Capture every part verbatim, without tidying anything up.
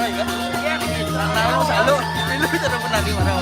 Nah, lu selalu, lu cara pernah di mana?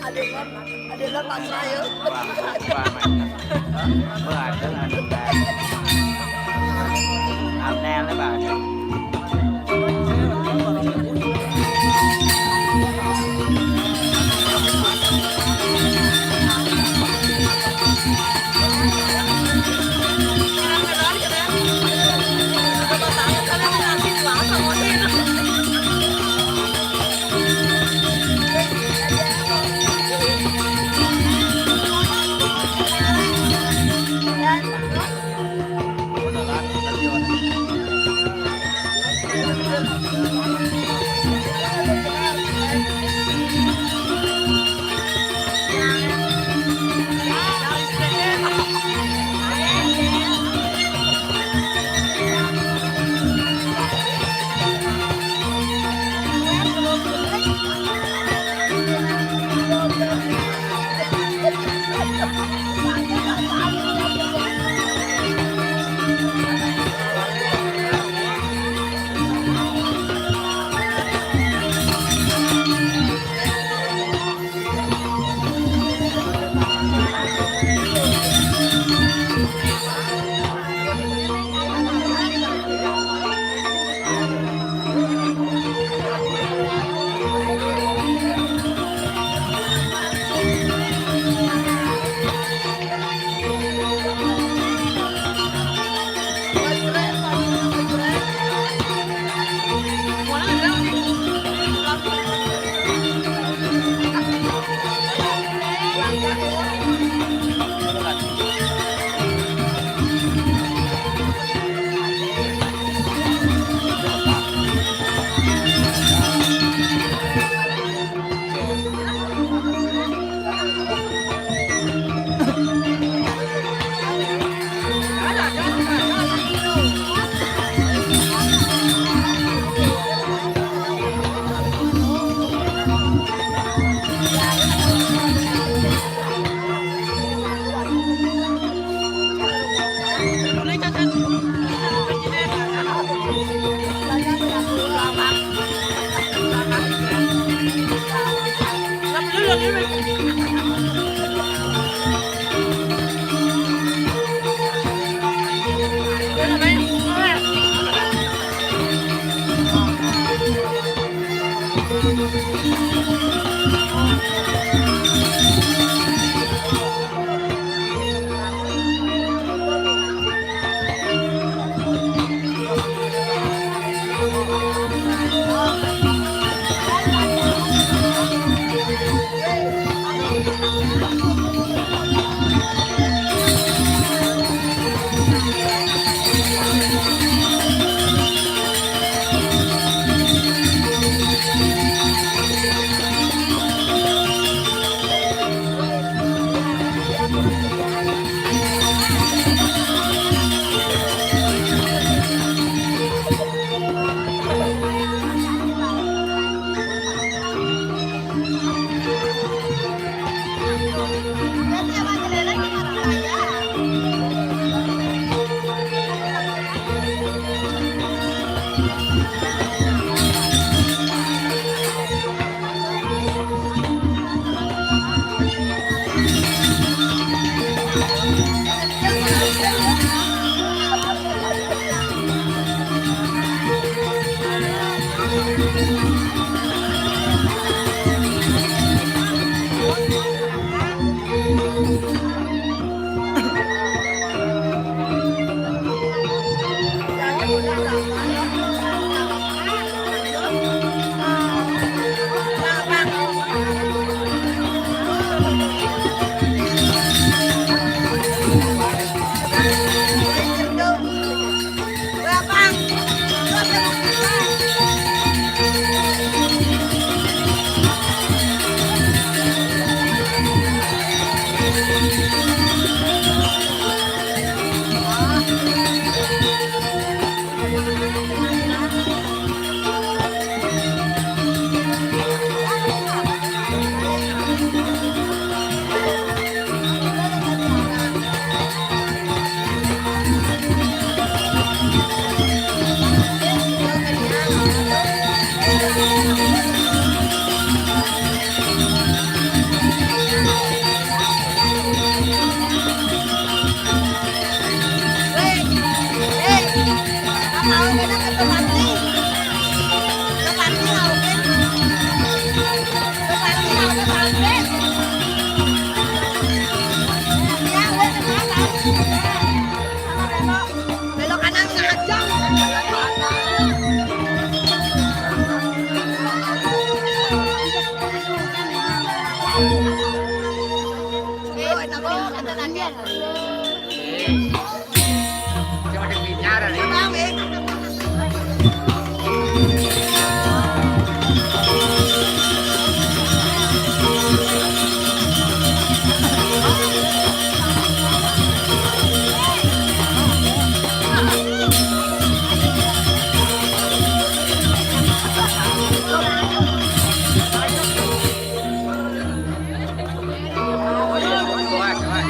Ada yang ada yang pasrah ya. Wah, wah, wah. Wah, ada, ada. Ada, ada.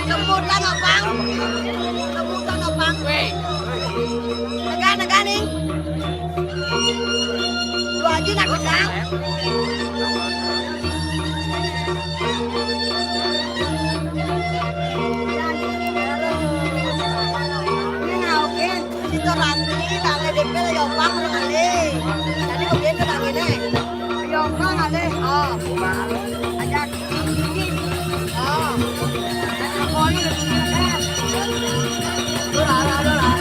Jemputan abang. Jemputan abang. Weh. Negah, negah nih. Lu aja nak negah. Ini ngaukin. Situ Ratri, tangan D P lah, Yopang, udah ngalih. Tadi begini tuh tangannya. Yopang ngalih. Oh, aja. Oh. Pokoknya udah begini, kan. Udah lah, udah lah.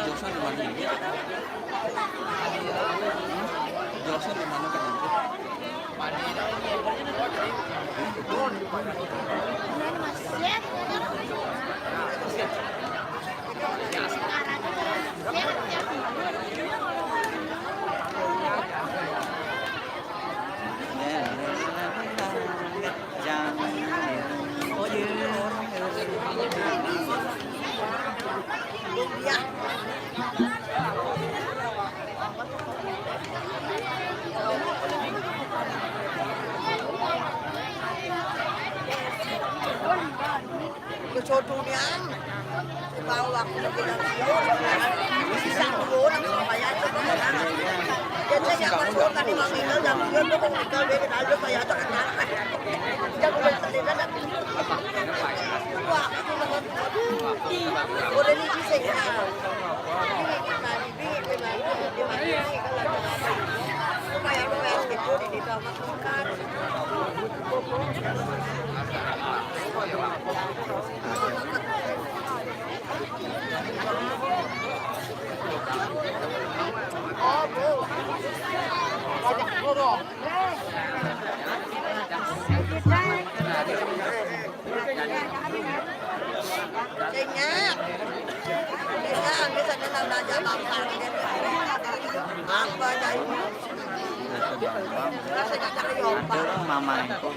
Josua di mana ini? Josua di mana kan? Kecotulian. Bawa aku lagi dari Sio. Bisa dulu, nak bayar tu. Dia cakap, "Masuk kan, Imam Iqbal, jam dua tu, Imam Iqbal, dia dah ada bayar tu, kenal." Dia bukan sendiri, kan? Wah, aku nak buat. Boleh ni, bisa, ya. Ini kita, ini, ini, ini, ini, ini, kalau ada apa. Supaya orang yang itu di, di dalam makan. Singap. Singap, bisa kena belajar bangsa. Apa jadi? Rasa tak ada. Mama itu.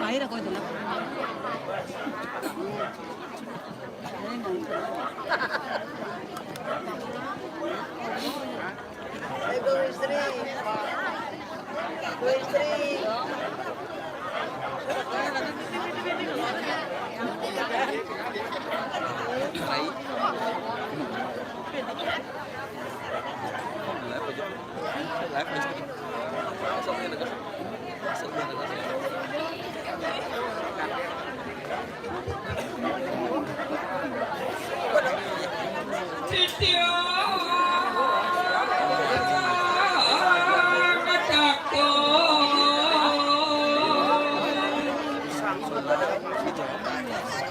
Air aku itu lah.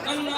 Aduh.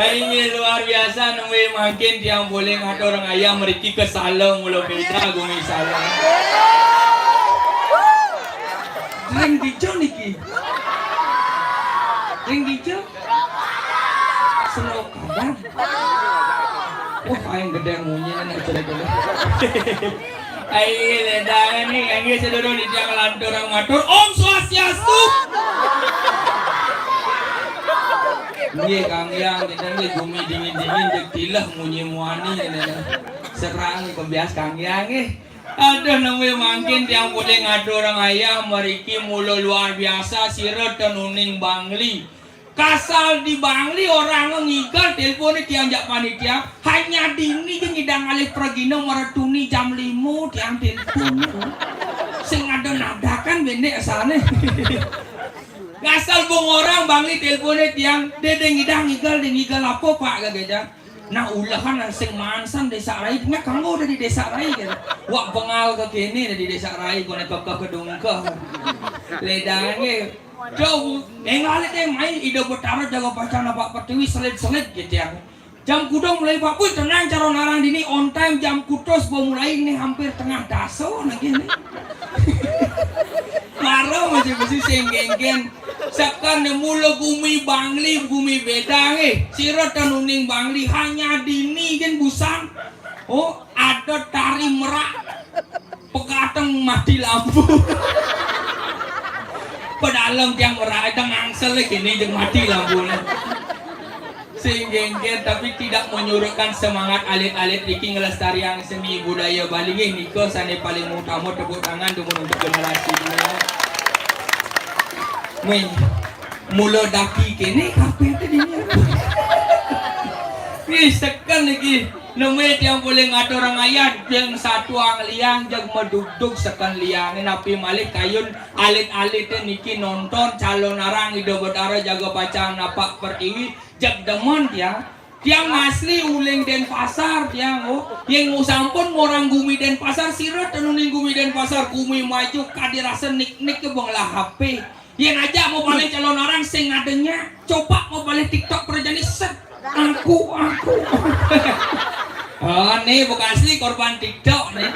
Inggih luar biasa, nembé mangkin tiang polih ngatur ngayah mriki ka Salem, Ula Beda, Gumi Salem. Ring dija niki? Ring dija? Senokadan. Wah, aing gedeng munyi nih, cerita. Ai, ledang nih, inggih sedulur titiang lanturang matur, Om Swastiastu. Nggih, Kang Hyang, kita nggih gumi dingin-dingin, dek tileh munyi muani, ini. Serang kebias Kang Hyang, nggih. Aduh, nembé mangkin tiang polih ngaturang ayah, mriki mula luar biasa, sira ten uning Bangli. Kasal di Bangli orang ngigel, teleponnya tiang jak panitia. Hanya dini je ngidang alih pragina meretuni jam lima tiang telepon. Sing ada nadakan bendek asalnya. Ngasal bung orang Bangli teleponnya tiang, dia, dia ngidang ngigel, dia ngigel apa, Pak, kagak. Nah, ulahan sing mansan Desa Rai, nya kanggo dari Desa Rai, gitu. Wak bengal ke kini dari Desa Rai, kone kekeh kedungkeh. Ledange. Jauh, ningali deh main Ida Betara jaga pacan apa pertiwi selit-selit gitu ya. Jam kuda mulai, Pak. Wih, tenang, calon arang dini on time, jam kutus mau mulai, ini hampir tengah daso lagi nih. Maro masih mesti sing genggen. Sekan ne mula gumi Bangli, gumi beda eh. Sira ten uning Bangli hanya dini kan busang. Oh, ada tari merak. Pekateng mati lampu. Pedalem tiang merak, ada ngangsel lagi nih, jeng mati lampunya. Sing genggen, tapi tidak menyurutkan semangat alit-alit niki ngelestariang seni budaya Bali nggih, nika sane paling utama, tepuk tangan dumun untuk generasi dulu. Mih, mula daki kene kabeh tadi. Wis tekan lagi. Neme tiang boleh ngatur ayat, jeng satu angliang, jeng meduduk seken liang. Napi malih kayun alit-alit niki nonton calon arang Ida Betara jaga pacang napak pertiwi, jag demen tiang. Tiang asli uling Denpasar tiang, oh. Yang sampun orang gumi Denpasar, sira tenuning gumi Denpasar, gumi maju, kadi rasa nik-nik ke benglah H P. Yang aja mau balik calon orang sing adanya, coba mau balik TikTok perjani set. Aku, aku. Oh, nih bukan asli korban TikTok nih.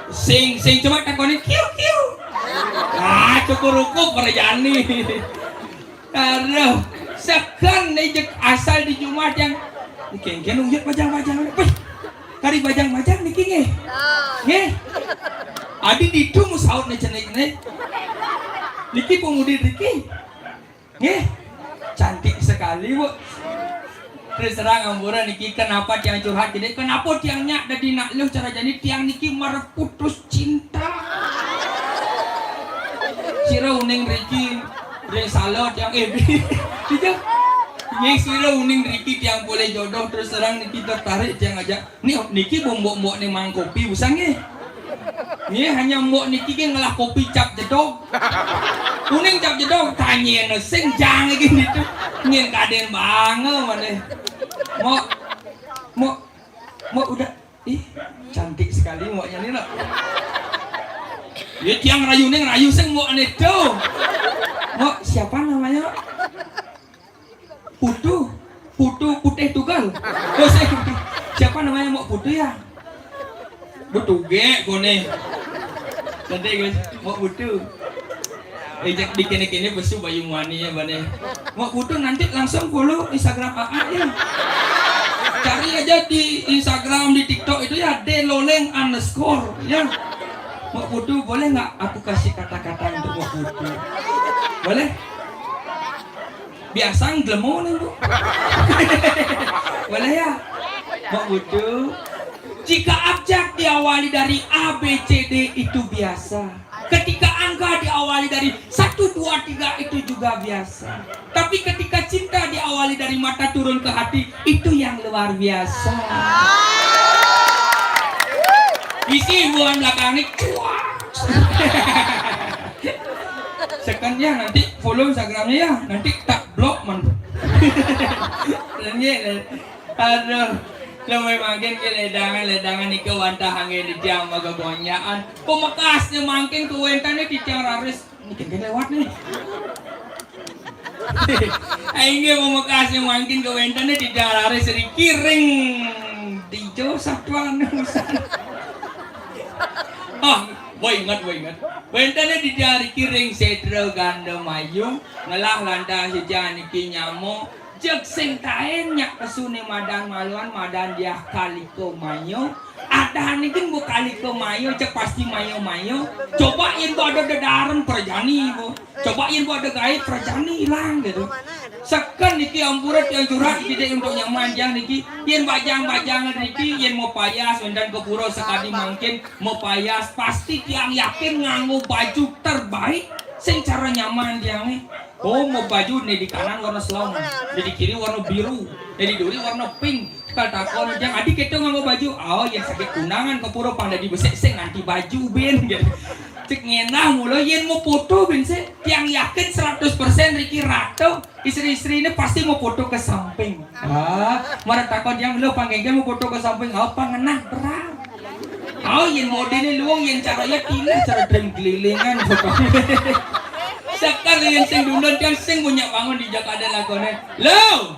Sing, sing coba takoni kiu kiu. Ah, cukup rukup perjani. Aduh, segan nih jek asal di Jumat yang kengken uyut bajang-bajang. Wih, kari bajang-bajang niki nggih. Nggih. Adi ditu mu saut nih cenik nih. Niki pemudi niki. Nggih. Cantik sekali, Bu. Terus terang ampura niki kenapa tiang curhat gini? Kenapa tiang nyak dadi nak luh cara jani tiang niki marep putus cinta. Sira uning riki ring sala tiang eh. Iya. Nggih sira uning riki tiang boleh jodoh terus terang niki tertarik tiang aja. Nih niki mbok-mbok nih mang kopi usang nggih. Nggih hanya mbok niki nggih ngelah kopi cap jedog. Kuning cap jedog tanya sing jang iki nitu. Nyen kaden banget mana. Mbok, mbok, mbok udah ih cantik sekali mboknya nih loh. Ya tiang rayu nih rayu sing mbok ane tuh. Mbok siapa namanya? Putu, Putu putih tugal. Terus, siapa namanya Mok Putu ya? Betuge kone. Nanti guys, Mok Putu. Eh, jak dikene-kene besu bayu wani ya bane. Mok Putu nanti langsung follow Instagram A A ya. Cari aja di Instagram, di TikTok itu ya, D Loleng underscore ya. Mok Putu, boleh nggak aku kasih kata-kata untuk Mok Putu? Boleh? Biasa nglemo nih, Bu. Boleh ya? Mbok Putu. Jika abjad diawali dari A B C D itu biasa. Ketika angka diawali dari satu dua tiga itu juga biasa. Tapi ketika cinta diawali dari mata turun ke hati, itu yang luar biasa. Isi buan belakang nih cuak. Sekan ya nanti follow Instagramnya ya, nanti tak blok man. Aduh, lemai mangkin ke ledangan, ledangan nike wantah angge di tiang maga gonyaan. Pemekasnya mangkin ke wentane di tiang raris. Ini kan lewat nih. Aing ge pamekasne mangkin ke wentene di daerah Sri Kiring. Dijo satuan. Oh, boy inget, boy inget. Wentene di daerah Kiring Setra Ganda Mayu ngelah lantas hujan niki nyamo. Jeg sing taen nyak pesune madan maluan madan diah kaliko mayo. Adahan niki bu kaliko mayo jeg pasti mayo-mayo. Coba yen bu ada dedaren perjani bu. Coba yen bu ada gaib perjani ilang gitu. Seken niki ampura tiang curhat tidak untuk nyaman jang niki. Yen bajang-bajang niki yen mau payas wendan ke pura sekali mangkin mau payas pasti tiang yakin nganggo baju terbaik sing cara nyaman tiange. Oh, mau baju nih di kanan warna selong, nih di kiri warna biru, nih di duri warna pink. Kal takon jang adi keto nganggo baju. Oh, yang sakit kunangan ke pura pang dadi besek sing nganti baju ben gitu. Cek ngenah mula yen mau foto ben sih tiang yakin seratus persen Ricky Rato istri-istri ini pasti mau foto ke samping. Ah, marang takon jang lo panggengge mau foto ke samping apa ngenah berat. Oh, yen modene luwung yen caranya tinah cara drem kelilingan. Sekar yen sing dundun kan sing punya bangun di Jakarta lakone. Lo.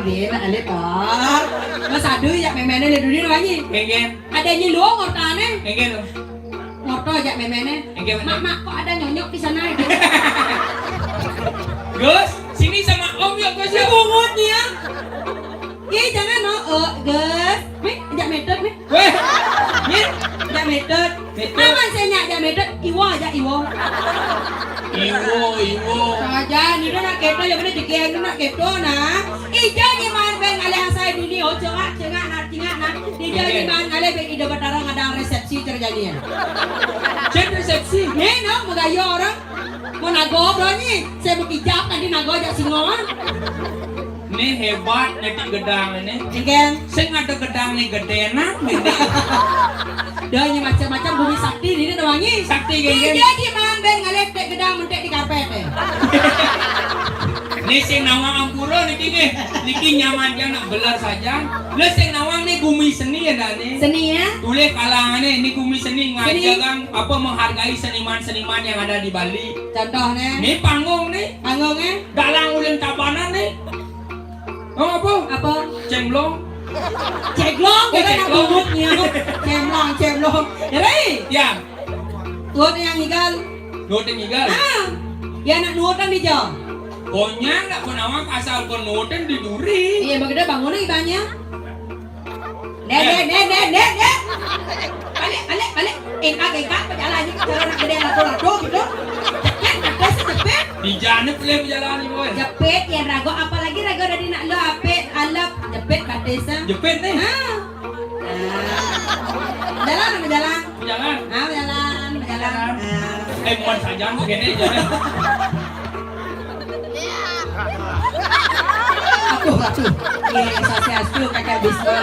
Dia nak alih, Pak. Mas, aduh, ya, méméné lé duri wangi. Kéngkén. Ada nyi luang ngortané. Kéngkén. Ngorta aja méméné. Kéngkén. "Mak, Mak, kok ada nyonyok di sana?" Gus, sini sama Om yuk, Gus, yuk. Bungut nih ya. Ih, jangan, no. Eh, Gus. Nih, ajak médot nih. Wéh. Nih, ajak médot. Médot. Aman saya nyak ajak médot. Iwo aja, iwo. Iwo, iwo. Saja, ini nak kéto, ya bener, jegéng nak kéto, nah. Ijo nyiman bén ngalih asai duni, oh, cengak, cengak, nah, cengak, nah. Ijo nyiman ngalih bén Ida Batara ngadang resepsi terjadian. Cén resepsi? Nih, no, magayo orang. Mau nago, bro, nih. Saya mau kijap, tadi nago ajak singoan. Né hébat né di gedang né. Éngkén. Sing ada gedang né gedé nah, né. Dah, ini macam-macam bumi sakti ini dah wangi. Sakti, geng, geng. Dia di man bén ngalih ték gedang menték di karpét, eh. Né sing nawang ampura niki, nggih. Niki nyaman kan nak beler saja. Lah sing nawang né bumi seni ya, dah, né. Seni ya? Tulis kalangan né, ini bumi seni. Seni. Ngajak kan apa menghargai seniman-seniman yang ada di Bali. Contoh né. Né panggung né. Panggung, eh. Dalang ulun Tabanan né. Oh, apa? Apa? Cemblong. Ceglong, oh, kita nak ceglong. Bungut nih. Cemblong, cemblong. Jadi, ya. Tuan yang ngigal. Nuut yang ngigal. Ah. Ya nak nuutan di jauh. Konyang nak penawang asal kon nuutan di duri. Iya, begitu bangun ibanya. Dek, dek, dek, dek, dek, dek. Balik, balik, balik. Engkak, engkak, pejalan aja. Cara nak gede lato-lato gitu. Jepit, jepit, jepit. Di jalan ni boleh pejalan ni, boy. Jepit, ya, rago. Apalagi rago dari nak lo, apit, alap. Jepit, batis, ah. Jepit ni. Ha. Ah. Jalan, apa jalan? Pejalan. Ah, pejalan, pejalan. Pejalan. Ah. Eh, bukan saja, bukan ini, jalan. Aku, aku. Iya, swastiastu, Kakek Bisma.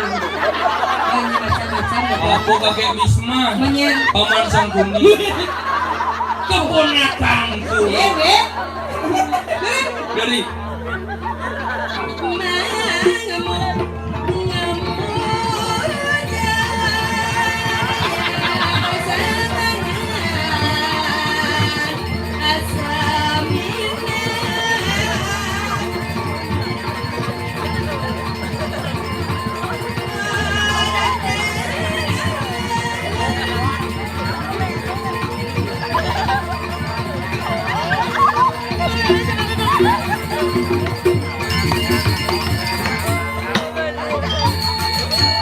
Banyak macam-macam, ya. Aku Kakek Bisma. Menyen. Paman Sangkuni. Keponakanku. Iya, Beb. Dari.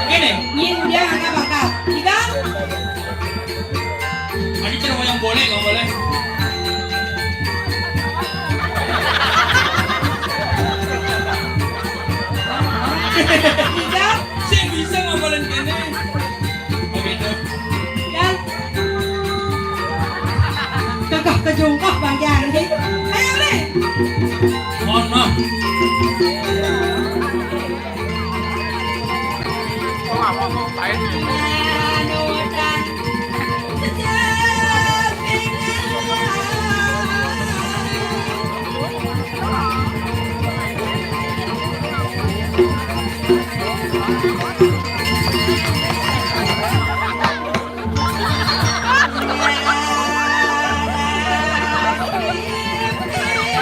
Ini. Nyin dia anak bakal. Tiga. Lagi cerita yang boleh, nggak boleh. Tiga. Saya bisa nggak boleh gini. Begitu. Dan. Kekeh kejungkah bang Jani. Ayo, Bre. Mohon maaf.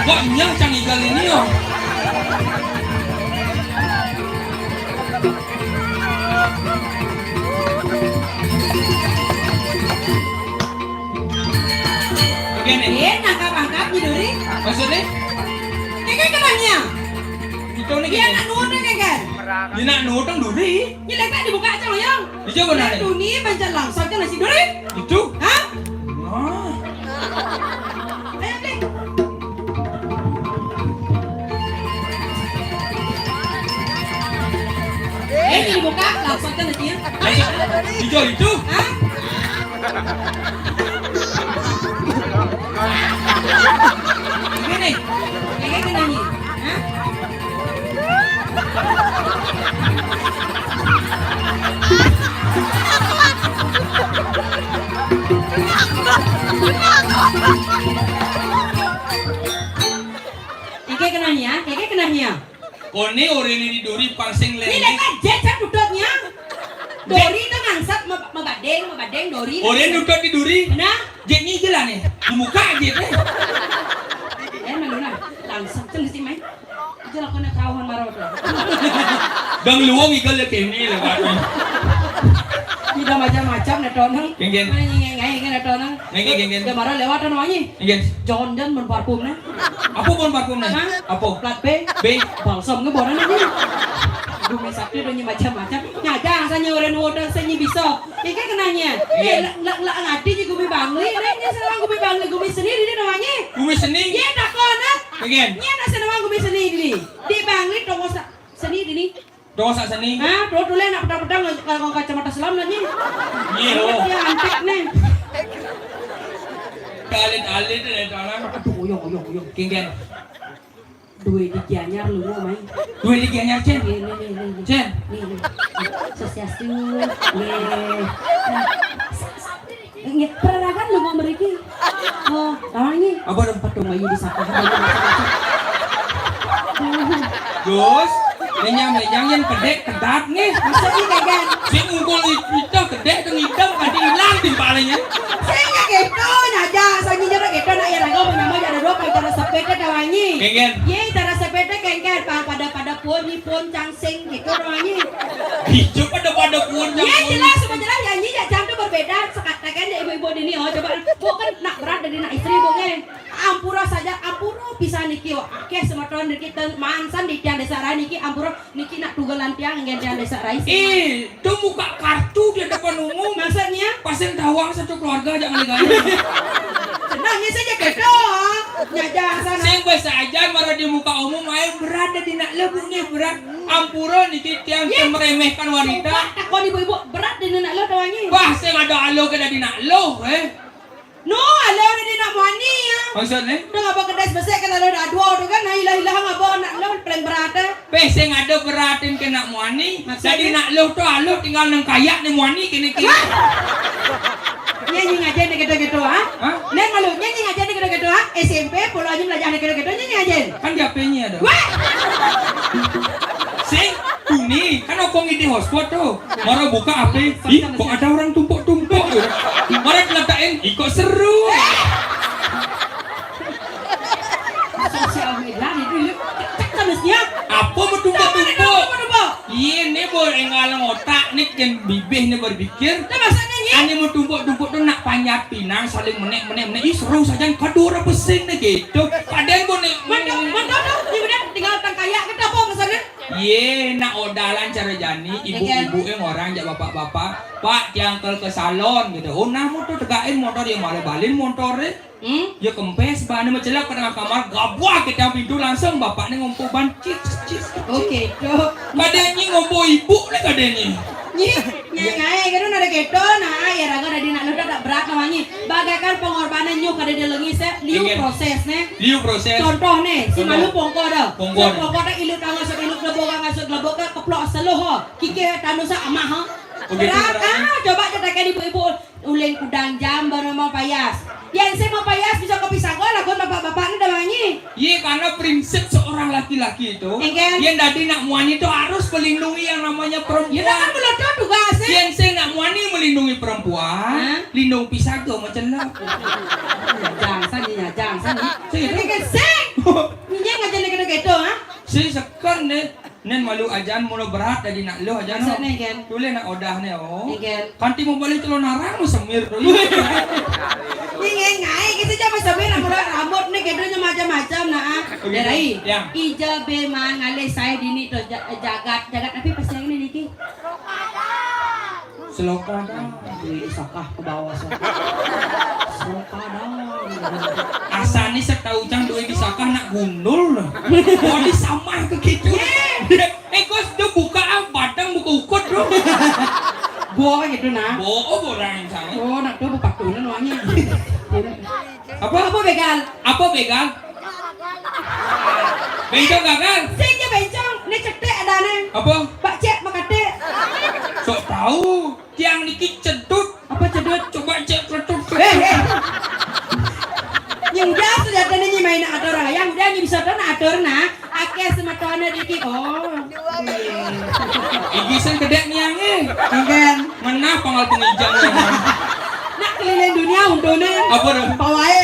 Banyak cang igal ini, yo. Oke, nih. Iya, nangkap angkat, Nyi Duri. Maksudnya? Kayak kenanya. Itu nih. Iya, gini. Nak nuwun kan, kan? Iya, nak nuwun kan Duri. Ini letak dibuka aja, loh, Yang. Iya, benar. Ini Duri, banyak langsat kan nasi Duri. Itu? Hah? Wah. Ayo, Dek. Eh, ini buka, langsung ke mesin. Hijau itu? Hah? Ini nih, ini kenanya. Hah? Iki kenanya, iki kenanya. Koné orin di duri pang sing lélé. Ini kan jet jet tututnya. Dori itu mangsat me-, mebadeng, mebadeng dori. Orin tutut di duri. Nah. Jet ini aja lah nih. Dibuka aja deh. Eh, mana? Langsung tuh mesti main. Aja lah kena ketahuan marah tuh. Dang luung igal ya kene lewat. Udah macam-macam nih tonang. Geng, geng. Mana nyingai-ngai kan tonang. Geng, geng, geng, geng. Dia marah lewat anu anyi. Geng. John John men parfum nih. Apa pun parfum nih? Hah? Apa? Plat B. B. Balsam ke boran ini. Gumi sakti udah nyi macam-macam. Nyajang sanya orang water sanya bisa. Ini kan kenanya. Iya. Eh, lak lak lak ngadi je gumi bangli. Ini nya senang gumi bangli gumi seni ini namanya. Gumi seni. Iya takon ah. Geng. Nya nak senang gumi seni ini. Di bangli toko sa- seni ini. Dosa seni. Hah? Tuh tuh nak petang-petang kalau kacamata selam lagi. Iya loh. Iya antik nih. Alit-alit deh tanah. Aduh, uyong, uyong, uyong. Kingen. Dua di Gianyar lu mau main. Dua di Gianyar, Cen. Nih, nih, nih, nih, nih. Cen. Nih, nih. Sosiastu. Nih. Nah, Nggih, peraragan lho kok mriki. Oh, lawan iki. Apa dong? Padha mayu di saka. Gus, menyang-menyang yang kedek kedat nih. Maksudnya kayak kan? Sing ngungkul itu kedek ke ngidam kadang hilang timpalnya. Sing ya gitu, nyaja, saya nyinyir gitu, nak ya raga menyamai ada dua pakai cara sepeda kawangi. Kengken. Ye, cara sepeda kengken, pa- pada pada pun ni pun cang sing gitu kawangi. Hijau pada pada pun cang. Ye, jelas, semua jelas ya, ini ya jam tuh berbeda. Sekat Nah, kan ibu-ibu dini, oh, coba, bu kan nak berat dari nak istri, bu, nggih. Ampura saja, ampura pisan niki, oh. Akeh semeton niki ten mansan di tiang desa rai niki, ampura niki nak tunggalan tiang, nggih, tiang desa rai. Ih, tuh buka kartu di depan umum. Maksudnya? Pasien tawang satu keluarga jangan digaya. Senangnya saja gitu, oh. Nyaja sana. Sing biasa aja marah di muka umum, ayo berat di nak lebu nih, berat. Ampura niki tiang Ye. Meremehkan wanita. Coba takon ibu-ibu, berat di nak lo tawangi. Wah, sing ada alo ke dadi nak lo, eh. No, alo ada di nak muani ya. Maksudnya? Udah ngapa kedas besek kan alo dah dua tu kan, nah ilah-ilah ngapa nak lo paling berat eh. Pe sing ada beratin ke nak muani. Maksudnya? Dadi nak lo tu alo tinggal nang kayak ni muani kini kini. Nyanyi ngajar ni gitu-gitu ha? Hah? Nen malu nyanyi ngajar ni gitu-gitu ha? S M P pulau aja belajar ni gitu-gitu nyanyi ngajar. Kan di H P-nya ada. Wah! Sing, tuni, kan aku ngidi hotspot tu. Mara buka H P, ih, kok ada orang tumpuk-tumpuk tu. Mara kelatakin, ih, kok seru. Sosial media ni dulu, cek terusnya. Apa bertumpuk-tumpuk? Apa bertumpuk? Iya, ni boleh ngalang otak ni, kan bibih ni berpikir. Dah maksudnya ni? Ani mau tumpuk-tumpuk tu nak panjat pinang, saling menek, menek, menek. Ih, seru saja, kado orang pesing ni gitu. Kadang pun ni. Mantap, mantap tu. Ni benar, tinggal tang kayak kita apa maksudnya? Ye, nak odalan cara jani, ibu-ibu yang orang jak bapak-bapak, Pak, tiang kel ke salon gitu. Oh, nah motor tegakin motor yang malah balin motor eh. Hmm? Ya kempes, bahannya mencelak ke tengah kamar, gabuah ke dalam pintu langsung bapaknya ngumpul ban, cik, cik, cik. Oke, tuh. Kadang ini ngumpul ibu nih kadang ini. Nyi, nyangai kan ada gitu, nah ya raga ada di nak lu tak berat namanya. Bagaikan pengorbanan nyuh kada ada lengi se, liu proses nih. Liu proses. Contoh nih, si malu pongko dah. Pongko. Pongko dah ilu tangga sok ilu gelebok ngasuh gelebok ke keplok seluh ho. Kike tanu sa amah ho. Berat ah, coba kita kayak ibu-ibu uling kudang jam baru mau payas. Yang saya mau payas bisa kopi sago lah, gue bapak-bapak ini dah wangi. Iya, karena prinsip seorang laki-laki itu, yang dadi nak muani itu harus melindungi yang namanya perempuan. Ya kan belum tahu tugas eh. Yang saya nak muani melindungi perempuan, lindung pisago mencelak. Jangan sani ya, jangan sani. Ini kan sing. Ini ngajar gitu-gitu ha? Saya sekan deh. Nen malu ajan mula berat dadi nak lo ajan. Maksudnya, Gen? Tulis nak odah ni oh. Iya, Gen. Kanti mau balik telur narang mau semir tu. Ini ngai kita jangan semir nak mula rambut ni kita macam-macam nah. Begitu. Darai. Ya. Ija be mangalih saya dini tu ja- jagat jagat tapi pasti yang ini niki. Seloka dah. Duit disakah ke bawah sana. Seloka dah. Asal ni setahu cang duit disakah nak gundul. Mau disamah ke gitu. Eh, Gus, dia buka ah, batang buka ukut tu. Boh gitu nah. Boh, oh, orang yang sana. Oh, nak tu bupatunan orangnya. Apa? Apa begal? Apa begal? Bencong gagal? Sing je bencong, ni cetek ada ni. Apa? Pak cek makatek. Sok tahu, tiang niki cedut. Apa cedut? Coba cek cedut. Eh, eh. Yang biasa jatuh ni main atur ah. Yang dia ni bisa tahu nak atur nah. Akeh semeton dikit. Oh. Iya. Igisan kedek niang eh. Engken. Menah pangal pengijang ni. Nak keliling dunia untune. Apa tu? Pawai.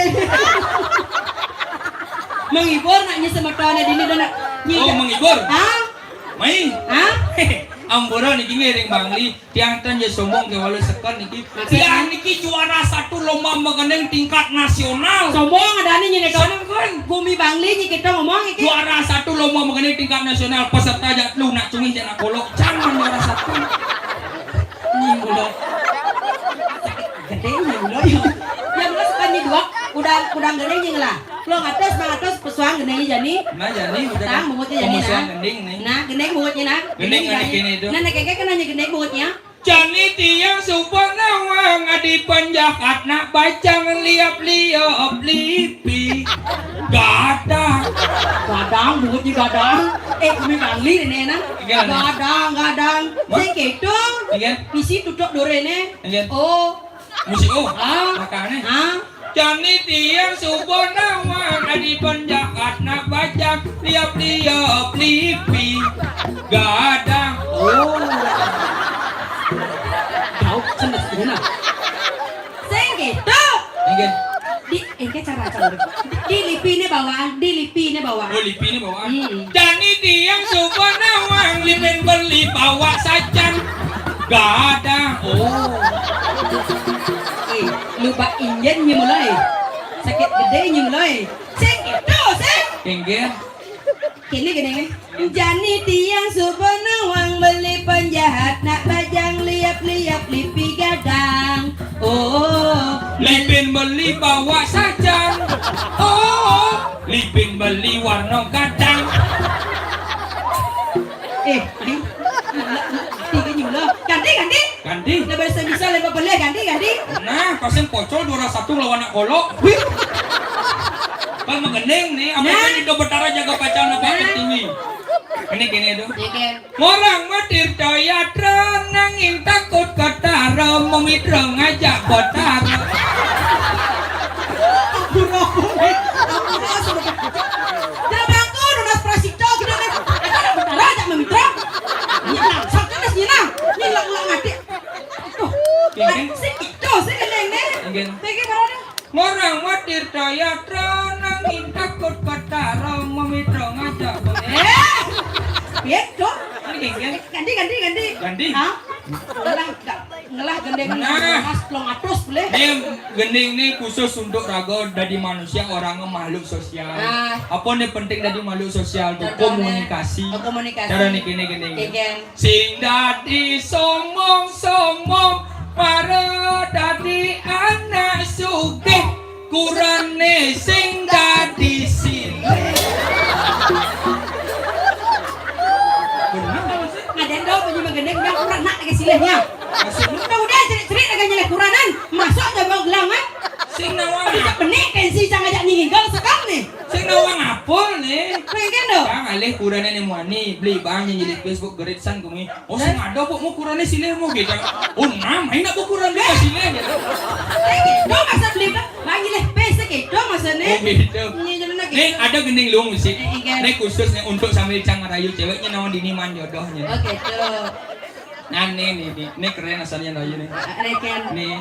Menghibur nak nyi semeton dini tu nak. Nyi Oh, menghibur? Hah? Mai. Hah? Ampura niki ngiring Bangli, tiang ten ja sombong kéwala seken niki. Maksudnya? Tiang niki juara satu lomba magending tingkat nasional. Sombong adané nyén éto. Sombong. Gumi Bangli nyén kéto ngomong iki. Juara satu lomba magending tingkat nasional, peserta ja telu, nak cungih ja nak kolok. Jangan juara satu. Nyén kolok. Gedé nyén kolok. Ya, terus kan nyén dua, udah, udah gedé nyén lah. Lo ngatos, mangatos pesuang gendingné jani. Nah, jani, udah. Tang, kan. Bungutnya jani, pemesuang nah. Gending nih. Nah, gending bungutnya, nah. Gending gending gending ini tuh. Nah, nah, kéké kan nanya gending bungutnya. Jani tiang suba nawang adi penjahat nak bajang liap-liap lipi. Gadang. Gadang, bungutnya gadang. Eh, kami Bangli né, nah. Iya, nah. Gadang, gadang. Wah. Sing kéto. Iya. Misi tutuk doréné. Iya. Oh. Musik, oh. Ah. Makané. Ah. Jani tiang suba nawang adi penjahat nak bajang liap-liap lipi gadang. Oh. Jauh cendes guna. Sing kéto. Inggih. Di, éngké cara, cara. Di lipiné bawaan, di lipiné bawaan. Oh, lipiné bawaan. Hmm. Jani tiang suba nawang lipin beli bawa sajan. Gadang. Oh. Eh, luba injén nyé mulai. Sakit gedé nyé mulai. Sing kéto, sing. Inggih. Kéné, kéné, kéné. Jani tiang suba nawang beli penjahat nak bajang liap-liap lipi gadang. Oh. Lipin beli bawa sajan. Oh. Lipin beli warna gadang. Eh, eh. Ganti, ganti, ganti. Ganti. Lah, bisa-bisa lima belas, ganti, ganti. Nah, pasang pocol dua ratus satu lawan nak kolok. Wih. Bang magending nih, apa nah. Kan itu Betara jaga pacar nak. Nah. Tinggi. Ini gini tuh. Iya, kan. Ngorang matir toyatra nanging takut ketara, memitra ngajak betara. Ampun, ampun, eh. Ampun, ah, sebentar. Dah bangku, nunas prasita, gini, nih. Ada betara ajak memitra. Nyilang, sakit, nyilang. Nyilang, nyilang, mati. Tuh. Gini. Sing itu, sing gending, nih. Gini. Sing gini, baru nih. Ngorang matir toyatra nanging takut ketara, memitra ngajak. Eh, gitu. Ini gini. Ganti, ganti, ganti. Ganti. Hah? Ngelah, nggak, ngelah gending. Nah. Mas, pelong atus, boleh? Ini gending ini khusus untuk raga dadi manusia, orangnya makhluk sosial. Ah. Apa nih penting dadi makhluk sosial tuh? Contohnya, komunikasi. Oh, komunikasi. Cara nih gini, gini. Geng. Sing dadi sombong-sombong, para dadi anak sugih, kurané sing dadi silih. Bener, Mas? Ngadén dong, punya magending, udah kurang nak lagi silihnya. Maksudnya? Udah, udah, cerit-cerit lagi nyeleh kuranan. Masuk aja mau gelangan. Sing nawang. Tapi tak benik, pensi cang ajak nyinggal sekam nih. Sing nawang apa nih? Pengen dong. Cang alih kurané nih muani, beli bang nyilih Facebook geritsan kumi. Oh, sing ada, Bu, mau kurané silih mau gitu. Oh, nah, main apa kuran dia silih gitu. Eh, gitu, masa beli, Bang? Bang, nyilih P C gitu, maksudnya. Oh, gitu. Iya, jadi lagi. Nih, ada gending luung sih. Eh, iya. Nih, khusus nih untuk sambil cang ngerayu ceweknya, naon dini man jodohnya. Oh, gitu. Nah, nih, nih, nih. Nih keren asalnya rayu nih. Ah, nih, kan. Nih.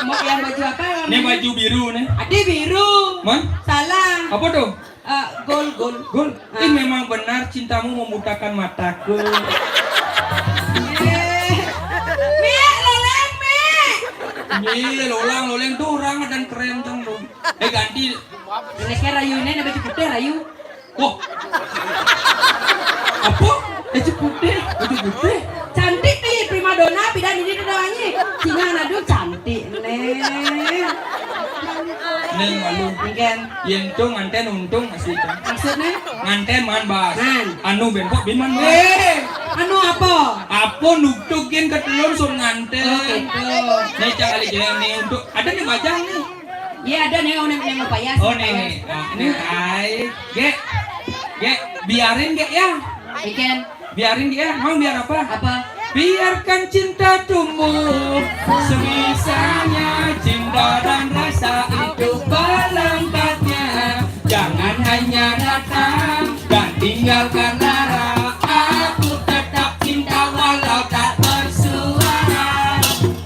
Mau yang baju apa? Nih, baju biru nih. Ada biru. Man? Salah. Apa tuh? Eh, gol, gol. Gol. Ah. Ih, memang benar cintamu membutakan mataku. Eh. Mik, loleng, Mik. Iya, lolang, loleng tuh orang dan keren tuh, tuh. Eh, ganti. Ini kayak rayu ini, ada baju putih, rayu. Wah. Apa? Baju putih. Baju putih. Cantik nih, primadona, pidan ini tuh doangnya. Cina aduh cantik nih. Neng malu. Mungkin. Yén to nganten untung masih to. Maksudnya? Nganten man bas. Man. Anu bengkok bin man bas. Eh, anu apa? Apa nuktuk yén ketelun sun nganten. Oh, gitu. Nih cang kali jalan nih untuk ada nih bajang nih. Iya ada nih, yang, yang mau payas. Oh nih, payas. Nah, ini ai. Gek. Gek, biarin gek ya. Ikan. Biarin dia, mau biar apa? Apa? Biarkan cinta tumbuh. Semisanya cinta dan rasa itu pelengkapnya. Jangan hanya datang dan tinggalkan lara. Aku tetap cinta walau tak bersuara.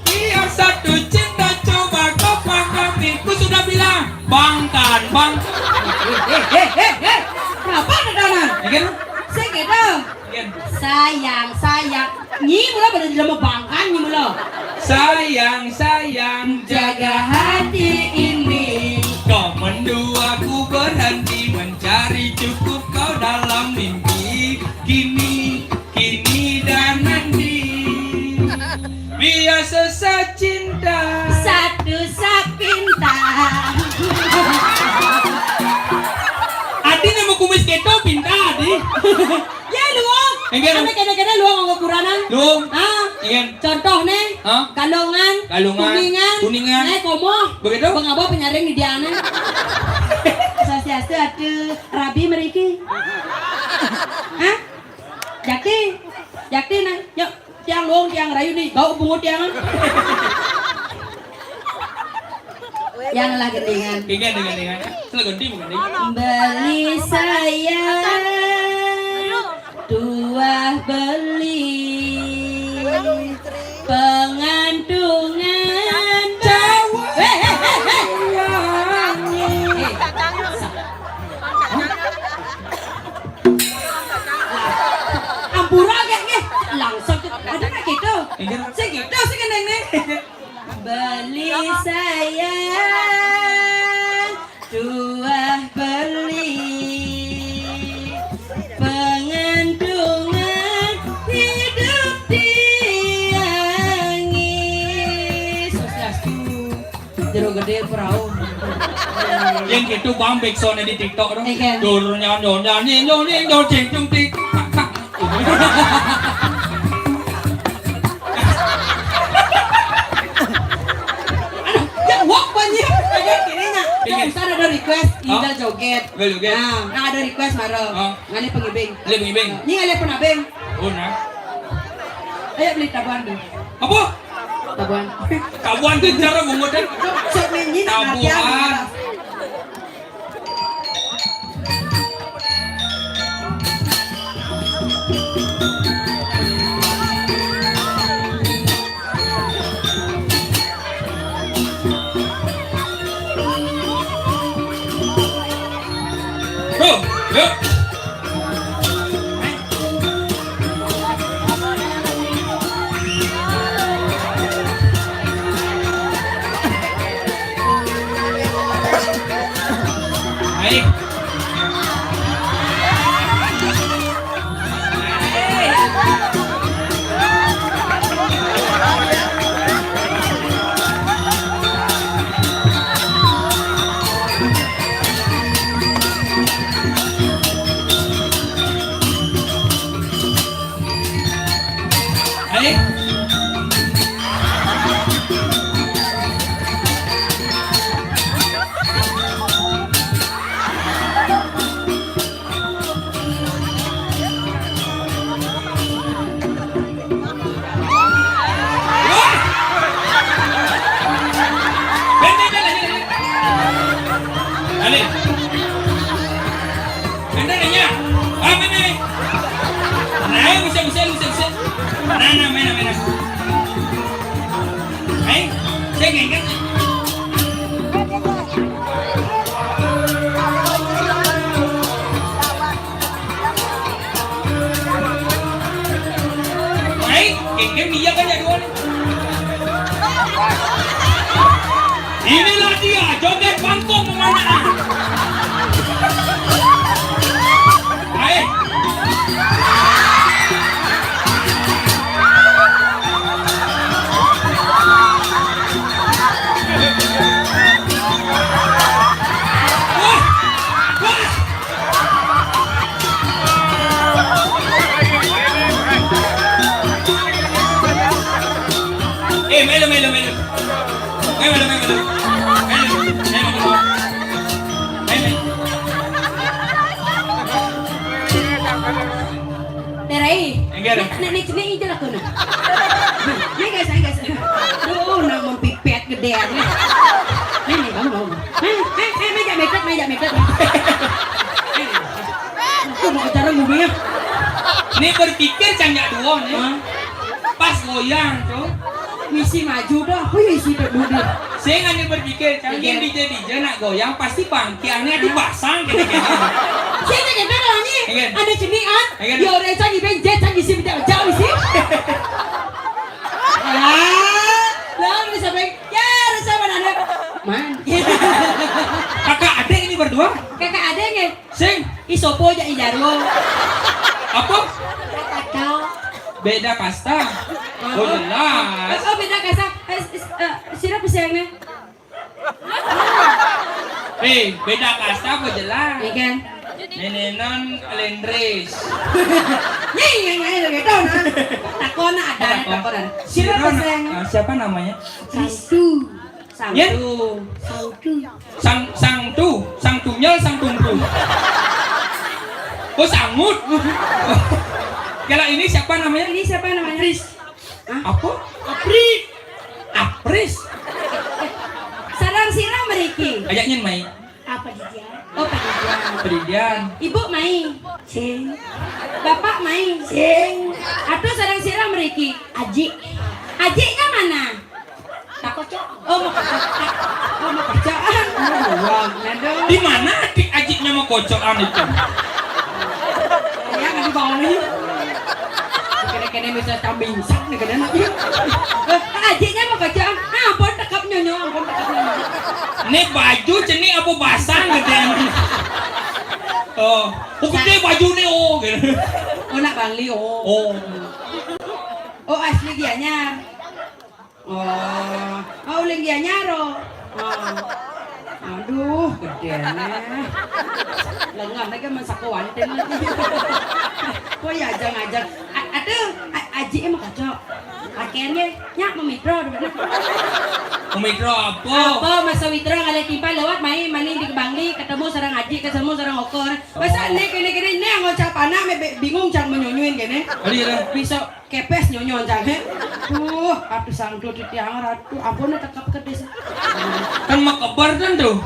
Biar satu cinta coba kau pahami. Ku sudah bilang, bang kan, bang. Eh, eh, eh, eh, eh. Kenapa ada tanah? Ya kan? Saya gitu. Yen. Sayang, sayang. Nyi mula pada jelema bangkan nyi mula. Sayang, sayang, jaga hati ini. Kau menduaku berhenti mencari cukup kau dalam mimpi. Kini, kini dan nanti. Biasa sacinta. Satu sapinta. Adi nama kumis keto pinta, Adi. Ya, luang. Enggak. Sampai kena-kena luang orang kuranan. Luang. Ah. Iya. Contoh nih. Hah? Kalongan. Kalongan. Kuningan. Kuningan. Nih, komo. Begitu? Pengabau penyaring di diana. Swastiastu atuh. Rabi meriki. Hah? Jakti. Jakti nah. Yuk. Tiang luang, tiang rayu nih. Bau bungut tiang. Yang lah gendingan. Gendingan, gendingan. Salah ganti bukan nih. Beli saya tuah beli pengantungan. Jauh. Hei, hei, hei, hei. Eh, ampura gak nih? Langsung tuh. Ada nggak gitu? Iya. Segitu sih gending nih. Beli sayang, tuah beli pengantungan hidup tiangi. Swastiastu. Jero gede perahu. Yang gitu bang backsound di TikTok dong. Iya. Dor nyan nyon nyan nyin nyon nyin nyon cing cung tik tak tak. Aduh, ya wok banjir. Ada kirinya. Iya. Yang besar ada request, hah? Ida joget. Ida joget. Nah, nah, ada request baru. Hah? Ngalih pengibing. Ngalih pengibing. Ini ngalih penabing. Oh, nah. Ayo beli tabuan tuh. Apa? Tabuan. Tabuan tuh cara bungut, eh. Sok nyanyi nak tabuan. Latihan. Tuh, yuk. Baik. Ayo. Wah! Bente, bente, bente. Bente, bente. Ah, bente. Nah, ayo, bisa, bisa, bisa, bisa. Nah, nah, main, main. Ayo, saya gengket. Baik, gengkem iya kan jadwal. Inilah dia joget pangkung pemanaan. Baik. Wah, wah. Eh, melu, melu, melu. Melu, melu, melu. Melu, melu, melu. Melu. Terai. Enggak ada. Nek, nek, nek, nek, ijel aku, nah. Nih, guys, nih, guys. Duh, nang mempipet gede aja. Nih, nih, bangun, bangun. Nih, nih, nih, meja, meja, meja, meja. Nih, nih. Aku mau acara ngomongnya. Ini berpikir canjak dua nih. Hah? Pas goyang tuh. Misi maju dah. Wih, isi tuh budi. Saya nggak berpikir, canggih. Iya. D J D J nak goyang pasti bangkiannya dipasang gitu-gitu. Sing tak kena lagi. Ingat. Ada sini, ah. Ingat. Ya, orang cari benjek, cari sini, tak jauh sih. Ah, lawan ni sampai. Ya, rasa mana ada? Man. Kakak adik ini berdua? Kakak adik nggih? Sing. Ih, sopo aja i jarwo? Apa? Kakak. Beda kasta. Oh, jelas. Oh, beda kasta. Eh, s- s- eh, sira pesengne? Eh, beda kasta apa jelas? Iya kan? Nenenan lendris. Nih, yang lain lagi tahu nah. Takona ada, ada takonan. Sira Sira na- peseng. Ah, siapa namanya? Santu. Santu. Santu. Sang Sangtu, Sangtunya, Sangtungku. Oh, Sangut. Kalau ini siapa namanya? Ini siapa namanya? Pris. Apa? Apri. Apris. Sarang sira mriki. Ajaknya main. Apa dia? Oh, Pak Didian. Pedidian. Ibu mai. Sing. Bapak mai. Sing. Atuh sarang sira mriki. Aji. Ajiknya mana? Tak kocok. Oh, mau kocok. Oh, mau kocok. Aduh. Di mana adik ajiknya mau kocokan itu? Ya, kan di Bali. Kene-kene bisa kambing sak nih, kene. Ajiknya mau kocok. Ah, ampun, tekap nyonyo, ampun, tekap nyonyo. Ini baju cenik apa basang gitu ya? Oh, oh, gede baju nih, oh, gitu. Oh, nak Bali, oh. Oh. Oh, asli Gianyar. Oh, oh, uling Gianyar, oh. Oh. Aduh, gedene. Lengan lagi masak kuantin lagi. Kok ya ajang-ajang. A- Aduh, a- aji emang kocok. Akhirnya, nyak memitro. Memitro apa? Apa masa witro kali timpal lewat main maning di Bangli, ketemu sareng aji, ketemu sareng okor. Masa Oh. Nek kene-kene nek ngocap anak me be- bingung cang menyunyuin kene. Ada ya? Bisa kepes nyonyo cang he. Tuh, aduh sangdo di tiang ratu, ampun tetep kedis. Kan makebar kan tuh.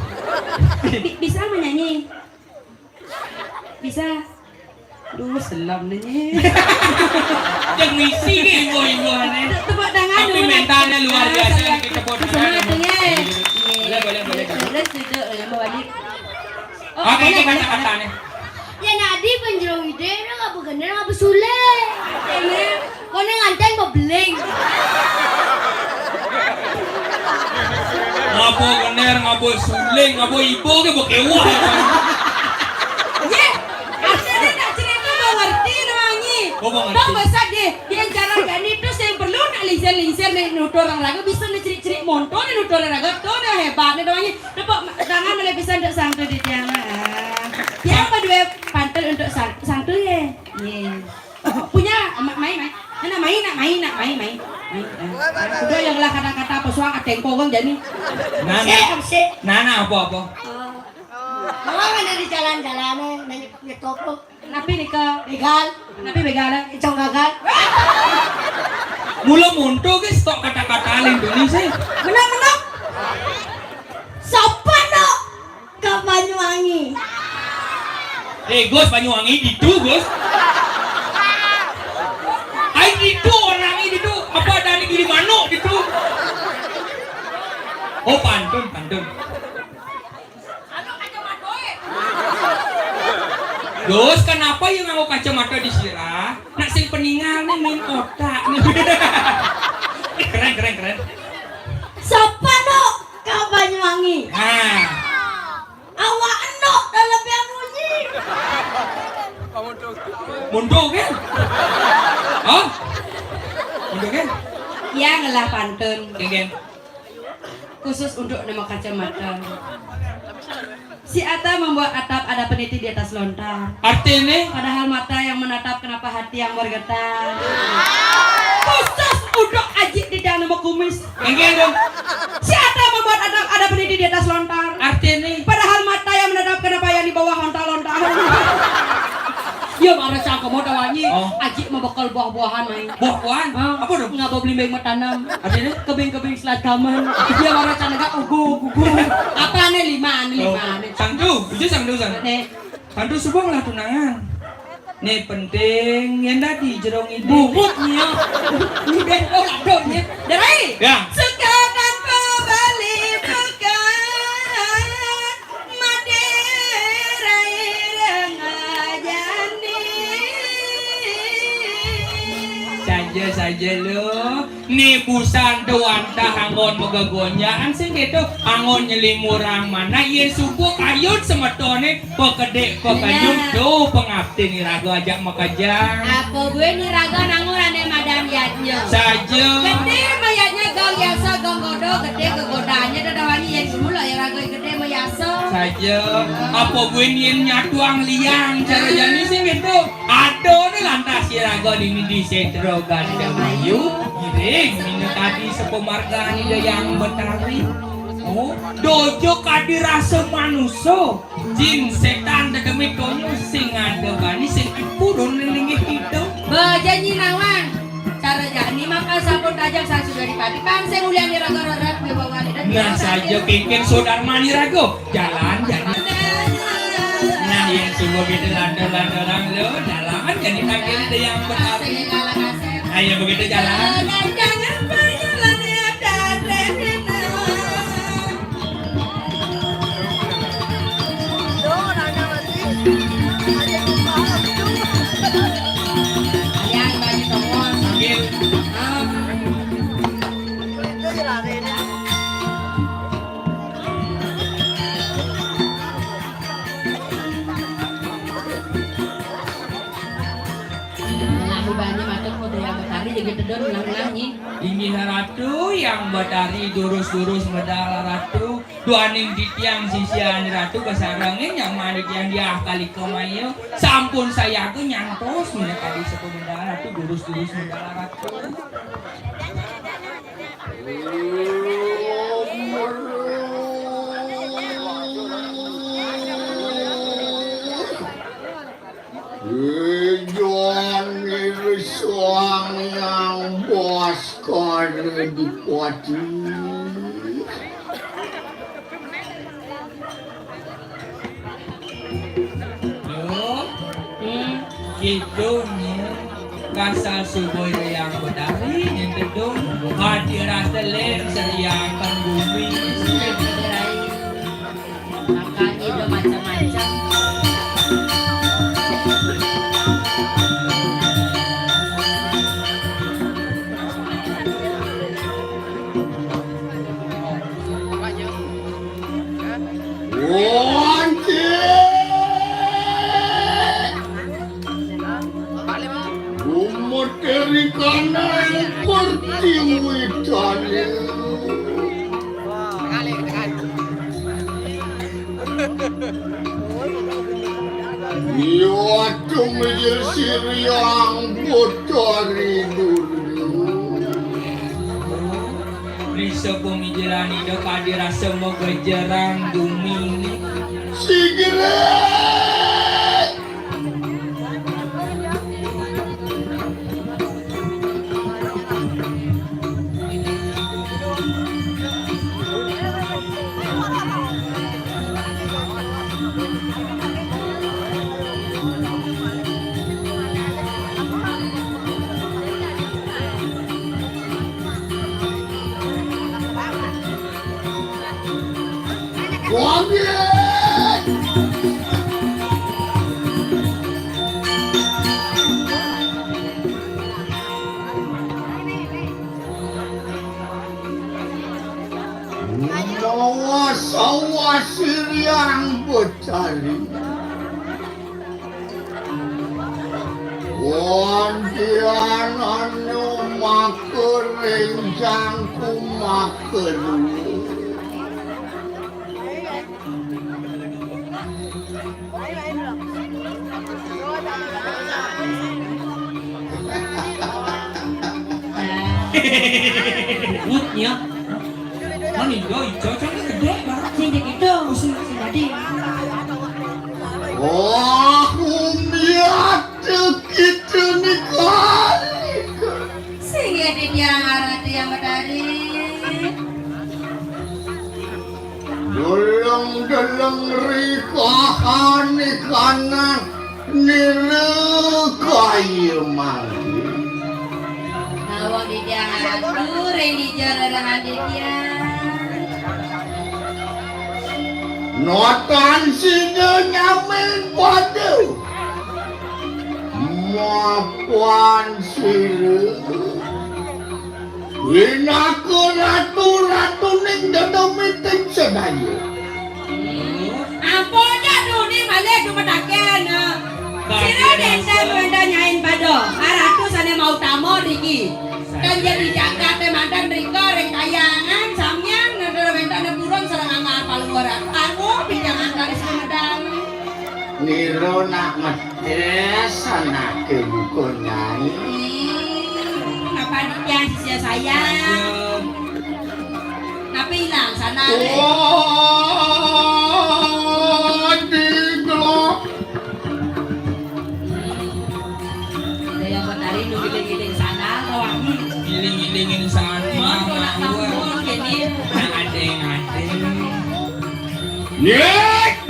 Bi- bisa menyanyi? Bisa. Duh, selam nih. Yang misi nih, ibu-ibu aneh. Tepuk tangan Tapi dulu, Nak. Mentalnya luar Ah, biasa saya nih, kita buat semangat tangan. Nih. Boleh, boleh, boleh. Terus duduk, ya, mau balik. Oh, Oke, boleh, ini boleh, kata-kata boleh. Nih. Ya, nadi penjero ide, lo nggak begener, nggak besule. Ini, kono nganten bebeling. Ngabo gener, ngabo suling, ngabo ibo ke bokewah. Ye, asline nak cerita mau ngerti no anyi. Oh, mau ngerti. Tong besar deh, dia cara gani terus yang perlu nak lingsir-lingsir nih nutur orang raga bisa nih cerik-cerik montor nih nutur orang raga tuh udah hebat nih namanya. Tepuk tangan oleh bisa untuk sangtu di tiang lah. Siapa dua pantel untuk sang, sangtu ya? Ye. Punya ma- main main. Mana main nak main nak main main. Main. Ah. Udah yang lah kata-kata apa suang ada yang kogong jadi. Nana. Sik, sik. Nana apa-apa? Oh. Mama mana di jalan-jalan eh, nanya ngetop lo. Napi nika? Begal. Napi begal? Icong gagal. Mula monto ke stok kata-kata Indonesia. Menang menang. Sopan no. Ke Banyuwangi. Eh, Gus, Banyuwangi itu, Gus. Ai itu orangnya itu apa dari gili manuk itu? Oh, pantun, pantun. Gus, kenapa yang nganggo kacamata di sirah? Nak sing peninggal nih main kotak nih. Keren, keren, keren. Sopan no ke Banyuwangi. Nah. Awak enok dalam yang bunyi. Mundur kan? Oh? Mundur kan? Yang ngelah pantun. Geng, geng. Khusus untuk nama kacamata. Si Ata membuat atap ada peniti di atas lontar. Artinya? Padahal mata yang menatap kenapa hati yang bergetar. Khusus untuk Aji di dalam kumis. Geng, geng, geng. Si Ata membuat ada, ada peniti di atas lontar. Artinya? Padahal mata yang menatap kenapa yang di bawah ontal-ontal. Ya marah cangkem udah wangi. Oh. Aji mau bekal buah-buahan main. Buah-buahan? Ah, apa dong? Ngapa belimbing mau tanam? Artinya? Kebing-kebing selat kaman. Dia marah cangkem ugu gugu. Apa nih lima nih lima nih? Sangtu, itu sangtu sang. Nih. Sangtu subuh lah tunangan. Nih penting yang tadi jerong ini. Bungut nih ya. Ini bento ladon ya. Darai. Ya. Suka tanpa balik buka. Madera ireng Aja lu, ni busan tuh wantah anggon magagonjaan sing gitu, anggon nyelimurang mana, yén subuh kayut semetoné, pekedék pekenyum, tuh pengabdi ni raga ajak makejang. Apa buin ni raga nangun ané madan yadnya? Saja. Gedé mayadnya gang yasa gang godo, gedé gegodaannya dadawani yén semula ya raga gedé mayasa. Saja. Apa buin yén nyatuang liang cara jani sing gitu? Aduh, ni lantas iraga dini di Sétra Gandamayu, ngiring minakadi sapamargan Ida Hyang Betari. Oh, dojo kadi rasa manusa, jin sétan dedemit donya sing ada bani sing purun ning linggih kita. Baja nyinawang. Cara jani maka sampun tajang sang sudah dipati. Pang sing ulian iraga rerat wibawane. Nah, saja kéngkén sodarman iraga. Jalan, jalan. Nah, yang semua kita lantar-lantaran lo, jalan, jadi tangkil ada yang berarti. Ayo, begitu jalan. Sambil. Lalu bani matur Putra Yang Betari jadi tedun ulang-ulang nyi. Inggih Ratu Yang Betari durus-durus medal Ratu. Duaning titiang sisian Ratu kasarengin nyaman titiang diah kali kemaya. Sampun sayaga nyantos minakadi sepemedal Ratu durus-durus medal Ratu. Ijon Sang Hyang Baskara Dipati. Duh, hmm, gitu nih. Kasal subuh yang bedari, nyentuh dong. Hati rasa lem, seriakan bumi. Makanya udah macam-macam. Wanci. Umat eri kana pertiwi tali. Iya tumijil siriang putari dulu. Risa pemijilan ida kadi rasa megejerang bumi. Sigere. Mawa sawa siriang becari. Wantian anu makerencang kumakeru. Butnya. Mani doi cocoknya gedé banget. Sing gitu. Sing, sing jadi. Wah, umiat kita nih kali. Sing ya di tiang arati yang medari. Deleng-deleng rikahan ikanan nira kaya mangkin. Nawang di tiang atur ring di jalanan di tiang. Notan sida nyamin pada. Mapan sira. Pinaka ratu-ratuning dedemiting sedaya. Ampun, Datu, ni malih dumedaken. Sira nenten wénten nyain pada. Ratu sané mautama niki. Kan jadi jagaté manten rika ring kahyangan, samian nenten wénten purun sareng anggar paluara. Aduh, picangan kali sumedang. Nira nak medes anaké buka nyai. Hmm, apa dikya sisia sayang? Tapi hilang sana. Oh, di blok. Ada yang betari nu giling-giling sana, kawangi. Giling-gilingin sana. Mau nak kampung, jadi. Nah, adeng-adeng. Nyek!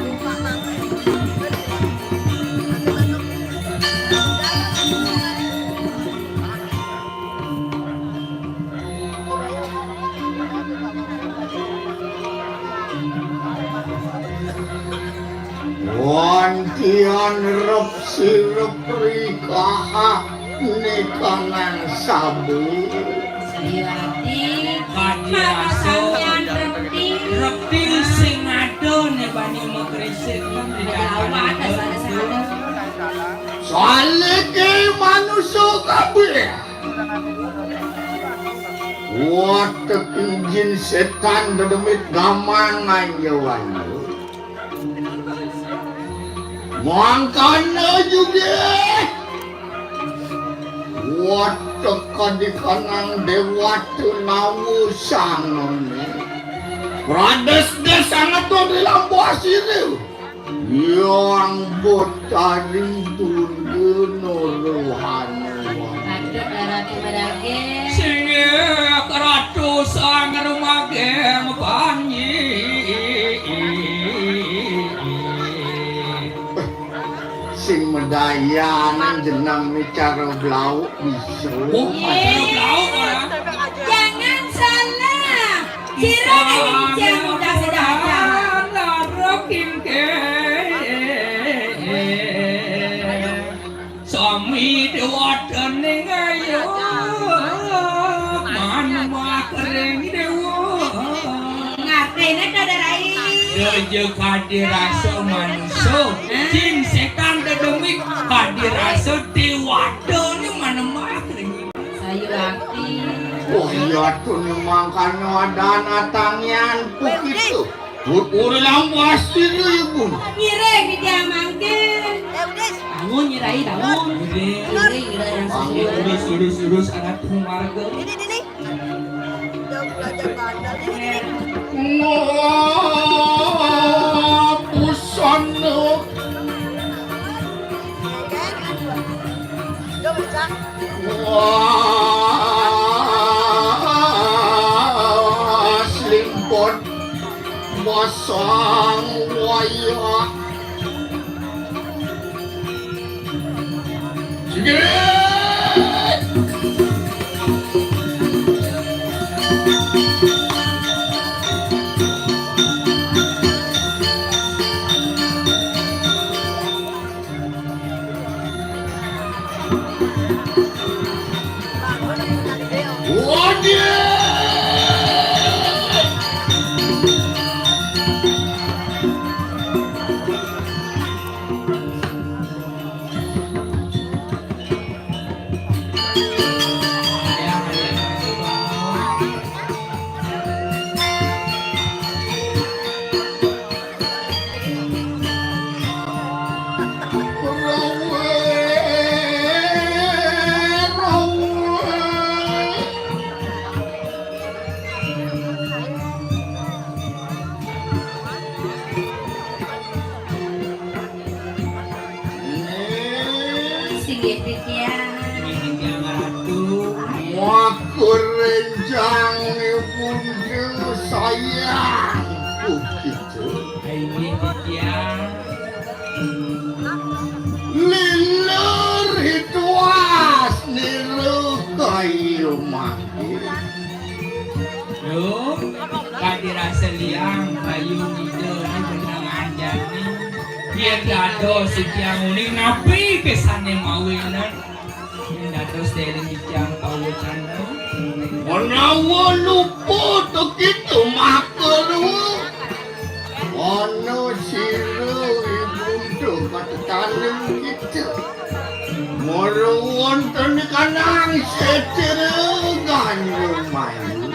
Wantian rep sirep rikahak nikanan sabu. Sayuwati, kadi rasa sampeyan reptil. Reptil sing ada né bani makrisik kan di dalam. Salike manusa kabeh. Watek jin setan dedemit gaman nganjo-anjo. Mangkana juga. Watek kadikanang dewata nawa sangane. Pradesda sangeton di lampuh asire. Yang Betari Durga Norohana. Aduh, Ratu Merage. Singgih Ratu Sang Rumageng Panji. Sing medayanan jeneng cara blauk bisa. Oh, cara blauk, ora? Jangan salah. Sira kan yang muda sedang. Sami dewata ning ayo manembak ring dewa. Ngartine kada rai. Raja kadi rasa manusa, jin setan dedemit kadi rasa dewata ni manembak ring. Sayuwati. Wah, iya tuh nih mangkanya ada anak tangian begitu. Uri lampu asli lu, Ibu. Ngiring di dia mangkin. Bangun, nyirai, bangun. Ngiring, ngiring, ngiring. Bangun, urus, urus, urus, anak marga. Ini, ini, ini. Udah belajar bandel. Ini, ini. Wah, busana. Wah, slimpot. Masang wayah. Sigit! Singgih titiang. Singgih titiang Ratu. Maka renjang ibunda sayang. Begitu. Inggih titiang. Lilur hituas niru kayu mangkir. Lho, kadi rasa liang bayu ida ni benang anjani. Yen dados titiang uning napi pisane mawinan. Yen dados dereng titiang pawucana. Menawa luput kita maka lu. Ana sira ibuntu kata taneng kita. Mara wonten kanang setera ganyong mayu.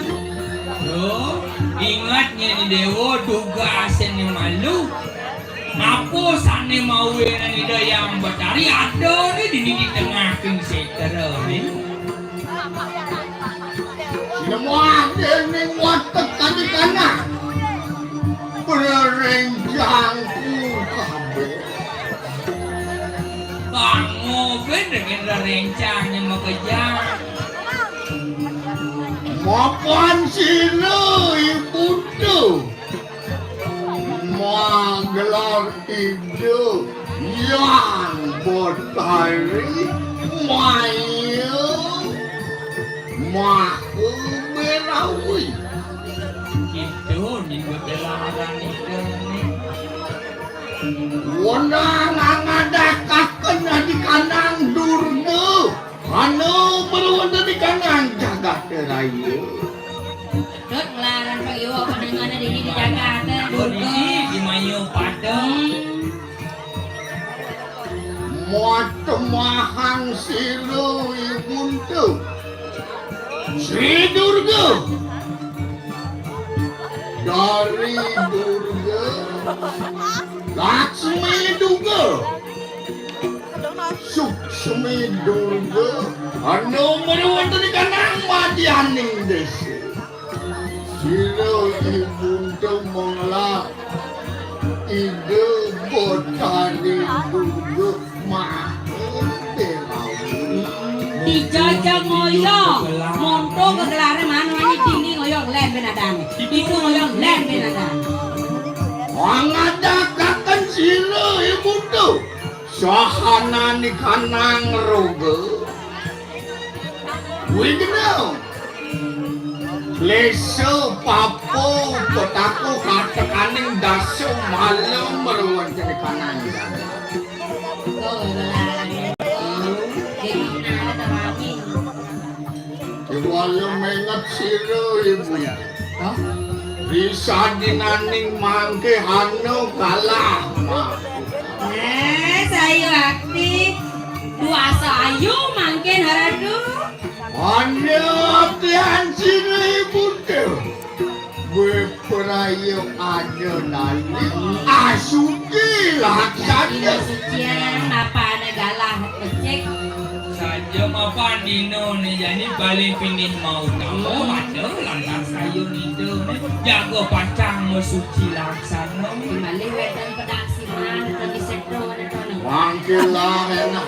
Duh, ingat nyeni dewa tugasane malu. Apa sane mawinan Ida Yang Betari ada ni dini di tengah king setera ni? Nemuah dening watek kami tanah. Bererenjangku kabeh. Bango ben dengan rencangnya makejang. Mapan sira ibu tu. Magelar Ida Yang Betari maya maha berawi. Itu ni begelaran Ida ni. Wenang angadakaken adi kanang Durga. Anu berwonten di kanang jagat raya. Dot ngelaran Pak Iwo peningane dini di jagat Durga. Di mayu padang. Muat temahang sira ibuntu. Sri Durga. Dari Durga. Laksmi Durga. Suksmi Durga. Anu meruweteni kanang madyaning desa. Sira ibuntu mengelah Ida Betari Durga Maha Berawi. Dijajah ngoyo, monto kegelare manu ani tinggi ngoyo lem benadan. Itu ngoyo lem benadan. Mangadakaken sira ibuntu. Sahanane kanang roga. Wigna. Lesa papo petako katekaning dasa malam merwantene kanang. Iwala menget sira ibu. Hah? Risadinaning mangke hanu kalah. Eh, saya aktif. Kuasa ayu mangkin haradu. Ana pian sira ibu tu. Beprayu ada nali asuci laksana. Sucian apa ada galah becek. Saja mapan dino ni jani bali pinih mau tahu ada lantas sayun itu. Jago pacang mesuci laksana. Kembali wetan pedak siman atau di sektor atau ni. Mangkilah enak.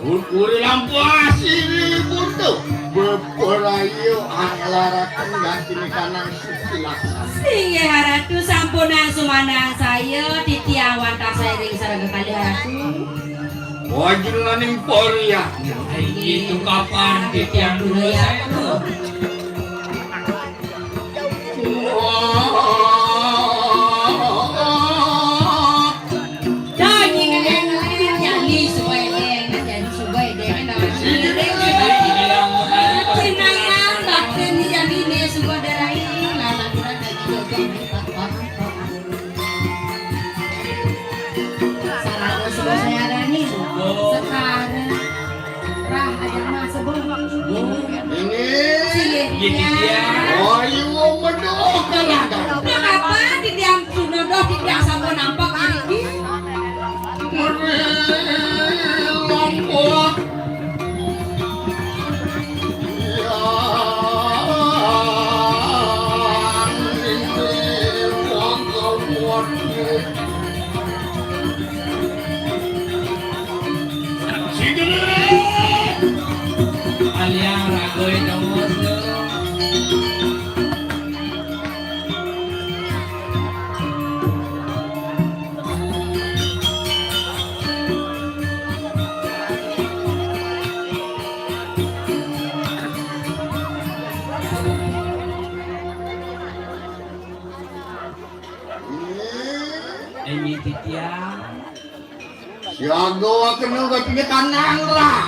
Uri lampuh asiri butuh. Beperayu anglaraken gantine kanang suci laksana. Singgih haratu sampunang sumandang saya titiang wantah sairing sareng kekalih haratu. Wajulaning poriah. Itu kapan titiang dulu saya tuh. Sekarang. Rah, aja mah sebelum. Ini. Sini. Gitu ya. Oh, iya, bener. Kenapa di tiang sunodo di tiang sampun nampak ini? Meri lompok. Yang ini wong kawat. Aliang ragoi nomor. Emi titiang. Siaga kena katine kanang lah.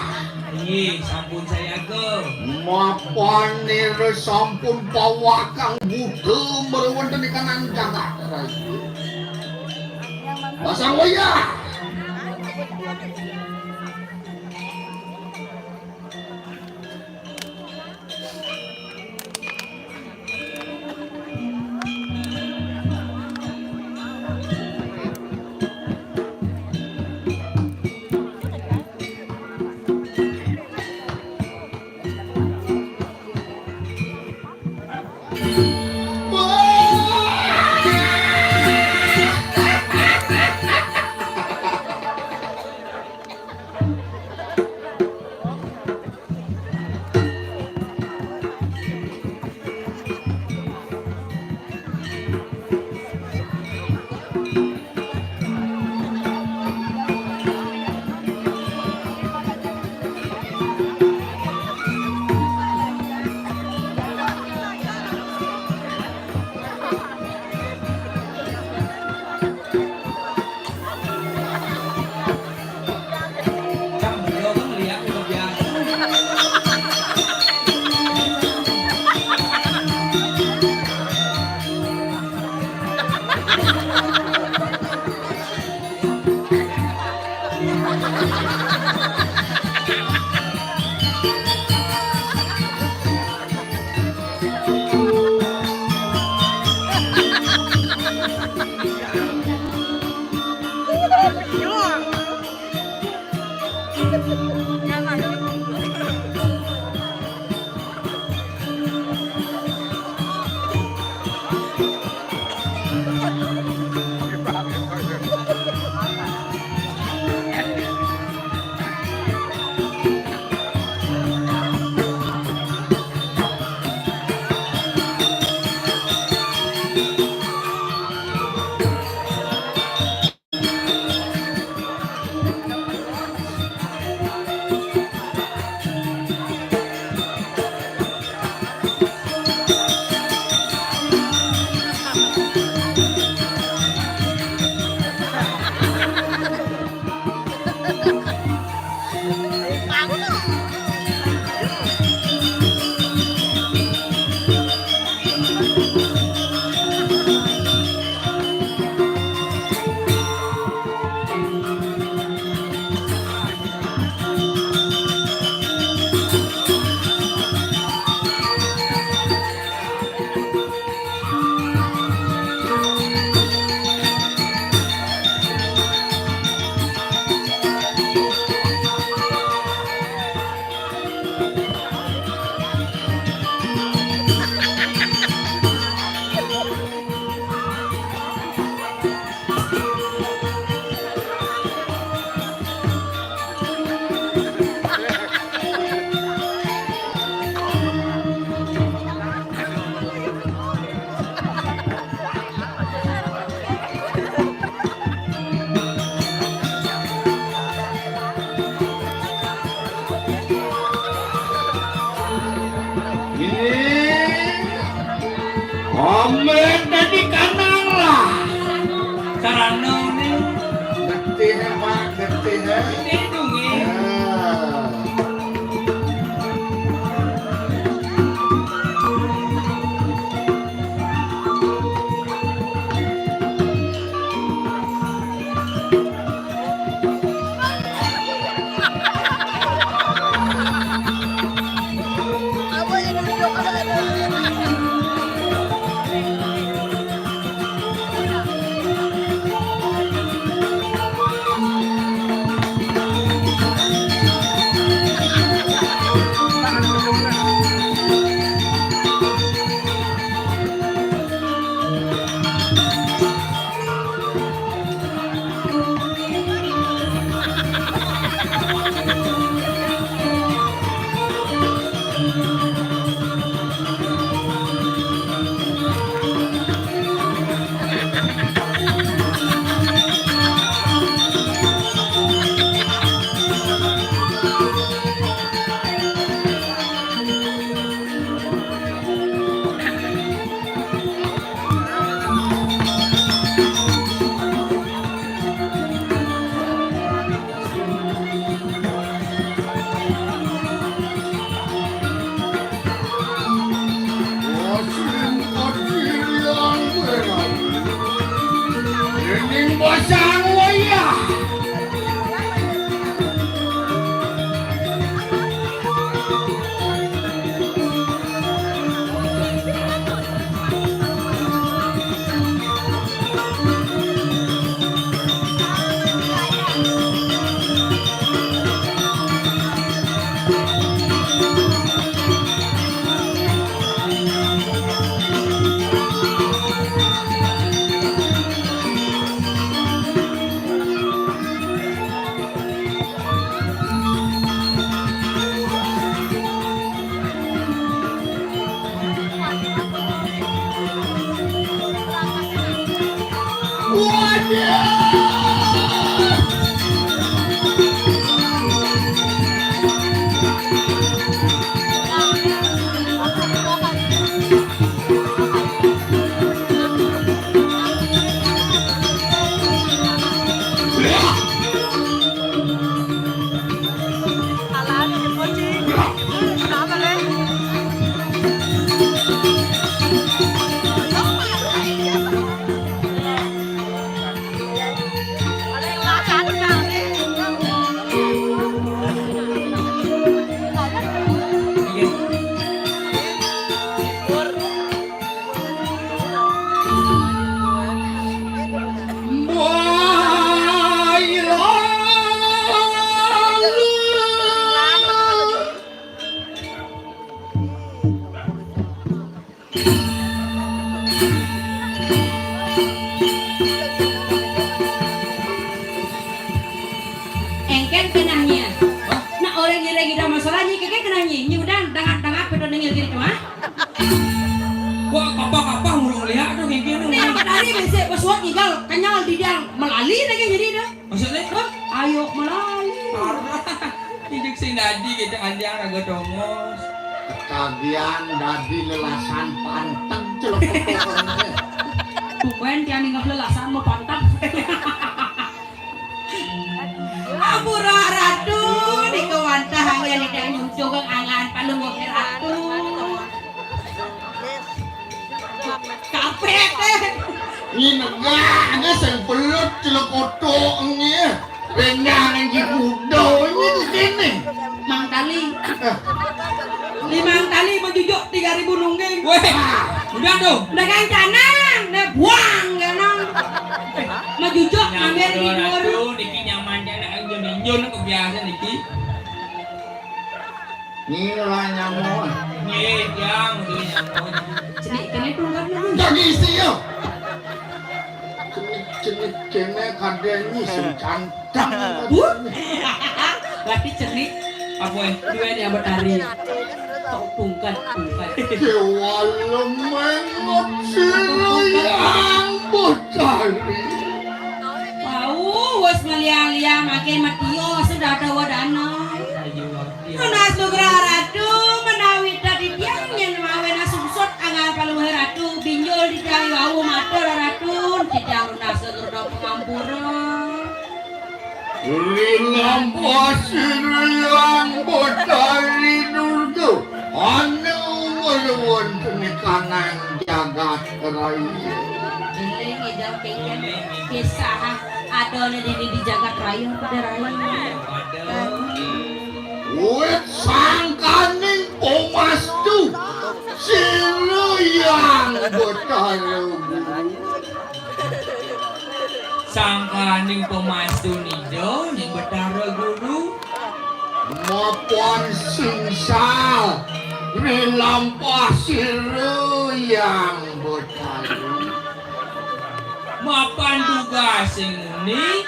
Inggih, sampun sayaga. Mapan nira sampun pawakang buta mrewenten ing kanan jagat, Rayi. Basang wayah. Nggih. Amin dadi kanang lah. Sarana ne. Getih, Pak, getih, eh. Getih, nggih. Ya. Ning bosang wayah. Engkén kenahnya. Nah, orang ngira-ngira masalah nyi, kéké kenahnya. Nyi udah dangak-dangak, pedon nengil gini cuma. Wah, kapah-kapah mulu lihat tuh, gini. Nih, apa tadi bisa pesuat ngigal, kenyal di dia melali lagi jadi dah. Maksudnya? Hah? Ayo melali. Parah. Ijuk sing dadi gitu, andiang raga tongos. Ketagihan dadi lelasan panteg celok. Tumben tiang ninggal lelasan mau panteg. Ampura Ratu, di kewantah angin lidah nyucuk angan palung Ratu. Kapek téh. Nginegahna sing belut celek oto engé. Rendang nang jikudo ini di sini. Mang Tali. Di Mang Tali mau jujuk tiga ribu nungging. Weh, udah tuh. Dagang canang, né buang ganang. Mau jujuk ngambil di luar. Aduh, niki nyaman canang, injun-injun kebiasaan niki. Nila nyamon. Nggih, Jang, nggih, nyamon. Cenik kéné tungkapna, Bun. Jadi isi yo. Cenik-cenik kéné kadén nyi sing cantang. Bun. Berarti cenik. Apa ya? Duén ya betari. Tok tungkat, tungkat. Kewalemen sira yang betari. Wau, wes ngeliang-liang makin matio sudah ada wadana. Nunas nugra Ratu, menawi tadi tiang nyén mawen asungsut angan paluhé Ratu, binjul di tiang wau matur Ratu, di tiang nunas nugra pangampura. Rinampas Hyang Betari Durga, anu wénten kanang jagat raya. Eling ida kéngkén kisah adané dini di jagat raya pada raya. Wit sangkaning pamastu sira Hyang Betara Guru. Sangkaning pamastu nida ning Betara Guru. Mapan singsal rilampah sira Hyang Betara. Mapan dugas sing muni.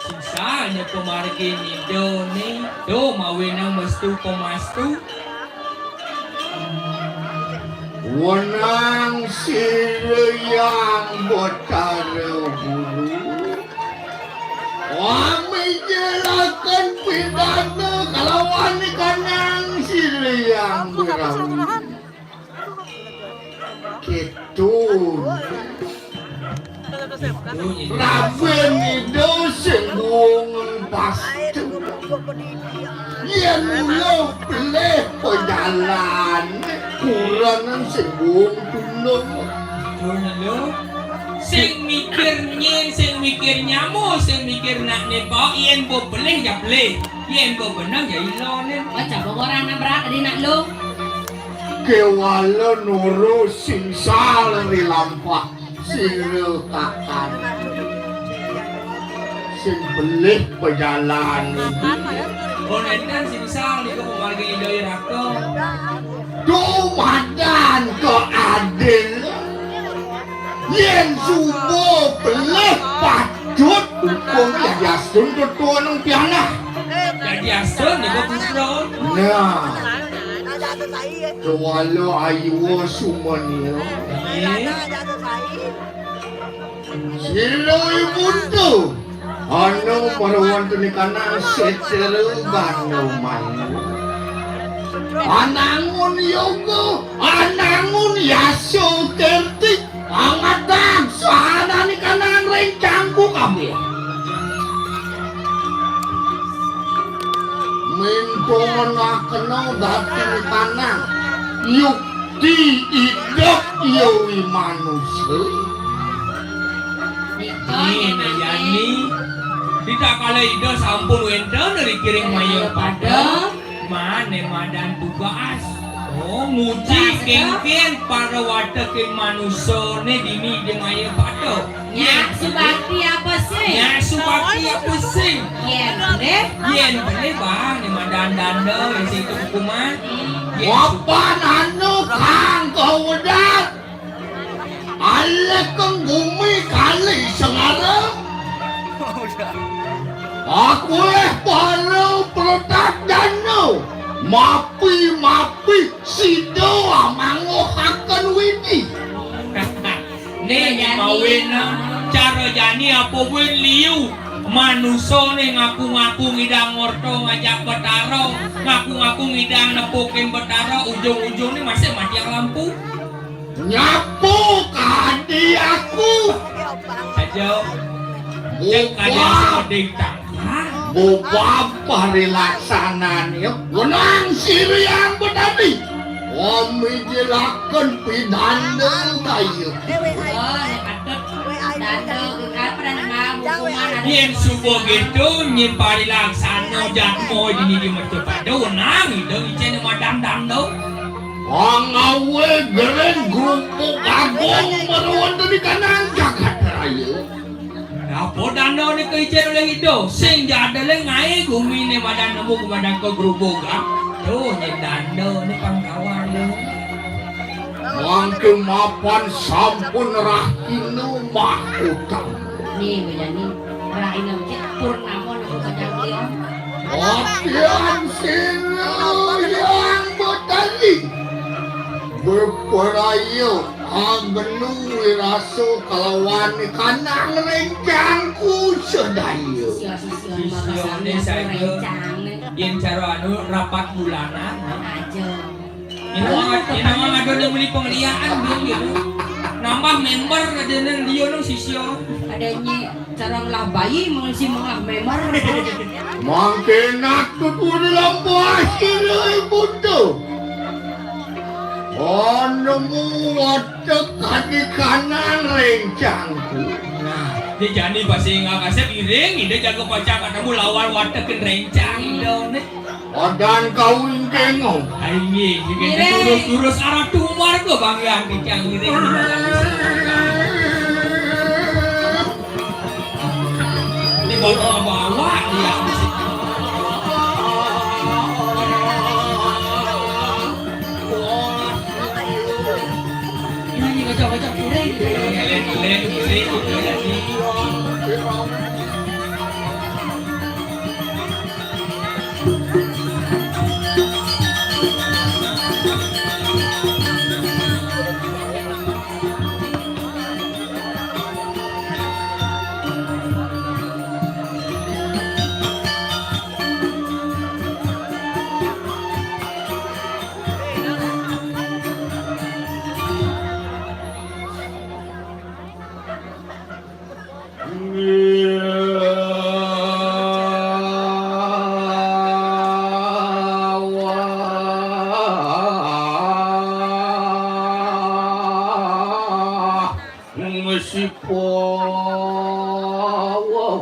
Sisanya pamargi nida ning do mawinan mestu pamastu. Wenang sira Hyang Betara Guru. Wamijelaken pidana kalawan kanang sira Hyang Berawi. Kéto. Raben Ida sing buungan pastu. Yén mula pelih pajalan, kurenan sing buung tulung. Sing mikir nyén, sing mikir nyama, sing mikir nak né pa, yén ba pelih ya pelih, yén ba beneh ya ila né. Wah, coba orang nabrak di nak lu. Kéwala nuru singsal ri lampah sira kakan. Sing pelih pejalan. Oh, nénten singsal niku pamargi Ida Raka. Dumadan ka adil. Yén suba pelih patut dukung Yadiastun tetuanang pianah. Yadiastun niku putra. Nah. Kéwala ayua sumania. Nggih. Sira ibu tu. Anu marawan tunikanang setera banu manu. Anangun yoga, anangun yasa kerti, angatang sahananikanang ring cangku kabéh. Mintonakena dati tanah. Yukti idup yawi manusa. Nika, Nyi Mayani. Nika kala Ida sampun wénten ri kiring Mayapada. Mané madan tugas. Oh, nguji kéngkén para wateking manusané dini di Mayapada. Nyak subakti apa sih? Nyak subakti apa sih? Yén pelih. Yén pelih, Bang, né madan danda, yén situ hukuman. Yén mapan anu kang kawedat. Alih keng gumi kali sengara. Aku eh para peretak dana. Mapi-mapi sida amangguhaken widi. Né nyimawin cara jani apa buin liu. Manusa né ngaku-ngaku ngidang ngorta ngajak Betara, ngaku-ngaku ngidang nepukin Betara, ujung-ujungné masih matiang lampu. Nyapu kadi aku. Aja. Cek kadi aku meding tangkal. Bobab parilaksanané wenang sirian betadi. Wami jelaken pidanda kayu. Oh, ya patut. Danda, apa dan mau hukuman ada. Yén suba gitu, nyén parilaksana jadma dini di Mercapada, wenang Ida icén madan danda. Pangawé gering grubug agung mara wénten di kanan jagat raya. Napa danda nika icén olih Ida? Sing jada lé ngaé guminé madan nemu gumadan ka grubug, ah. Tuh, nyén danda né pangkawal. Mangké mapan sampun rahina mahkota. Nih, bedani. Rahina cek purnama napa kadang dia. Atian sira yang betali. Beperaya agenu wirasa kalawan kanang rencangku sedaya. Sisia-sisia. Sisiané saja. Rencang. Yén cara anu rapat bulanan. Aja. Ini mah, ini mah ngadone meli pengliaan dia gitu. Nambah member kadene liu nu sisya. Adanya cara ngelah bayi mengisi mengelah member. Mangke nak tutur lampah sira ibu tu. Oh, nemu watek kadi kanan rencangku. Nah, dia jani pasti nggak kasep iring, dia jaga pacak ketemu lawan watekin rencang dong nih. Odan kau ingkeng, oh. Ai, nggih, nggih, nggih. Nggih. Terus, terus arah tumar kok, Bang, ya, nggih, nggih, nggih. Ini bawa-bawa, ya. Ini, ini, kacau, kacau, nggih, nggih. Nggih, nggih, nggih, nggih.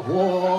Wah.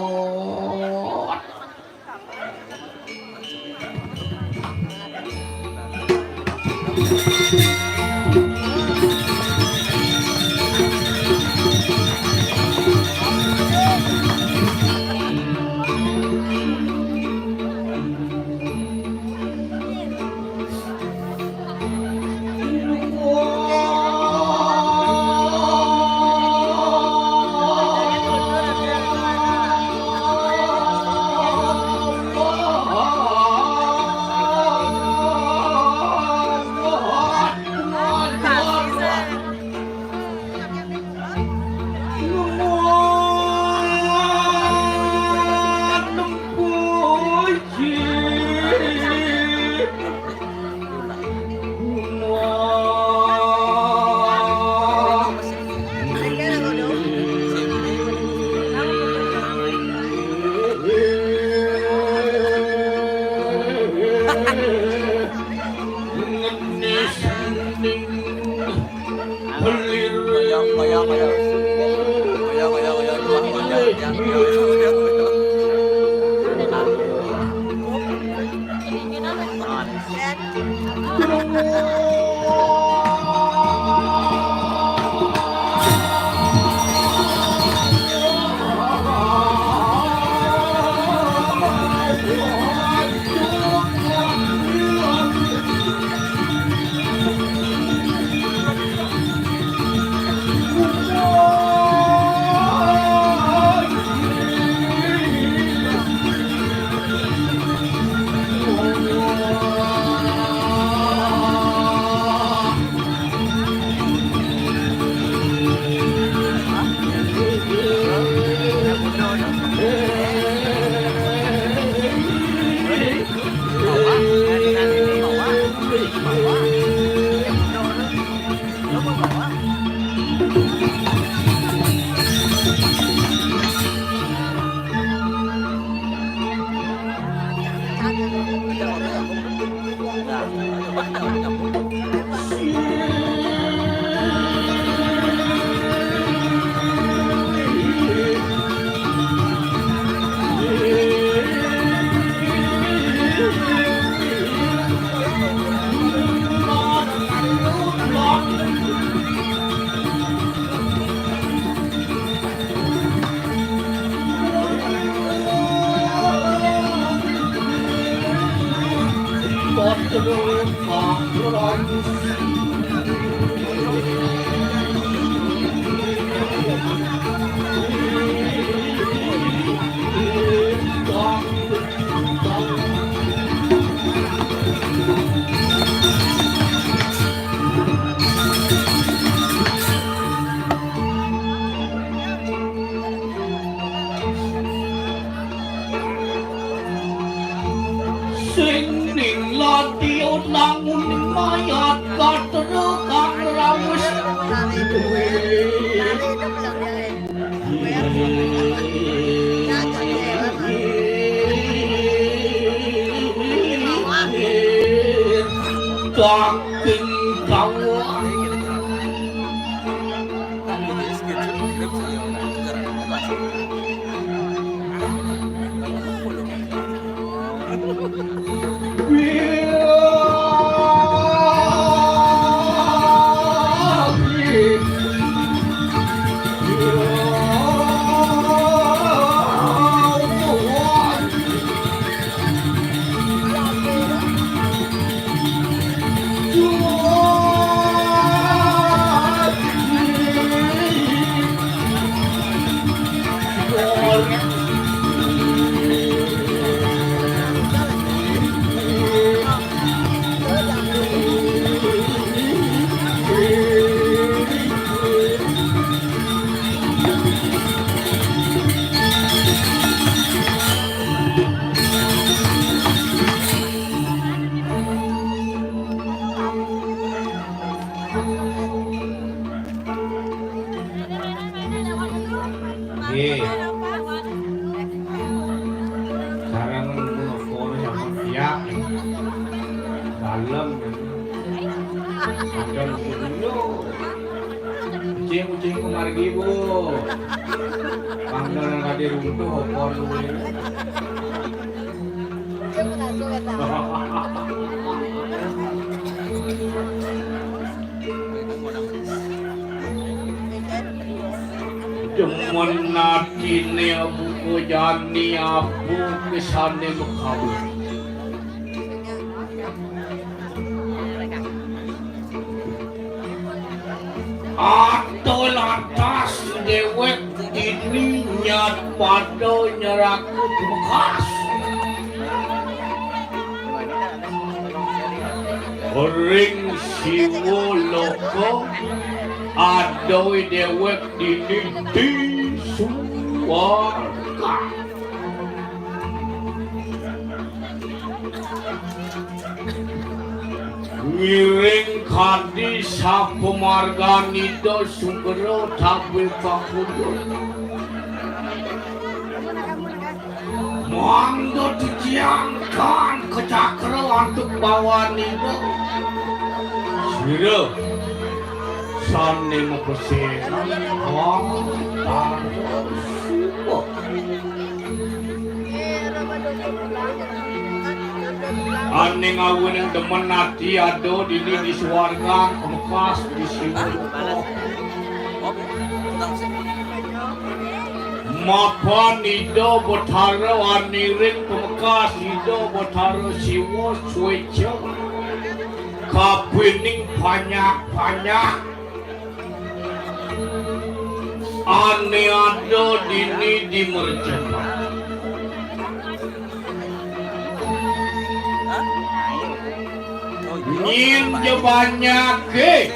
Sing ning lati unang uning mayat katru kang rawis. Daging kawang. Nggih. Sareng punapa sampun siap. Dalem. Sampun dulu. Kucing-kucing kumargi, Bu. Pangdana kadi runtuh apa luwe. Demen atine buka jani abu kesane mekawin. Ato lantas dewek dini nyat pada nyerakut bekas. Ring siwa loka adoi dewek dini di suarga. Ngiring kadi sapamargan Ida Sugra tabe pakudut. Mangda titiang tan kacakra antuk bawan Ida. Sira sane mapesenan wantara suba. Aning awining demen ati ada dini di suargan, pamekas di siwa. Mapan Ida Betara aniring pamekas Ida Betara Siwa sueca kapining panyak-panyak ane ada dini di mercapan. Nyin ja banyake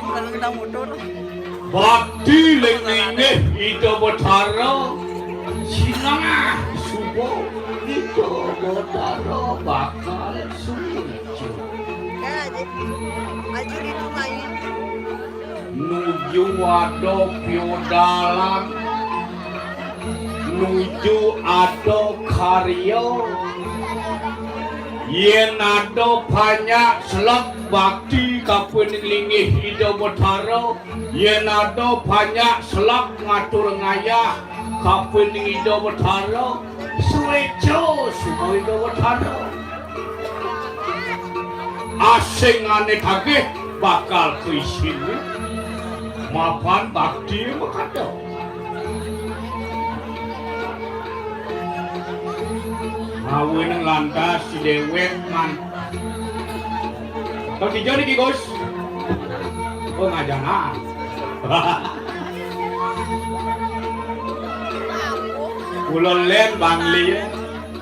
bakti ring linggih Ida Betara, sinah suba Ida Betara bakal suci. Maju itu main. Nuju ada piodalan, nuju ada karya. Yen ada panyak seleg bakti kapining linggih Ida Betara, yen ada panyak seleg ngatur ngayah kapining Ida Betara, sueca suba Ida Betara. Asing ane tagih bakal kaisin mapan bakti makada. Awining lantas si dewek man. Kok ijo niki, Gus? Oh, ngajanan. Kula len Bangli ya.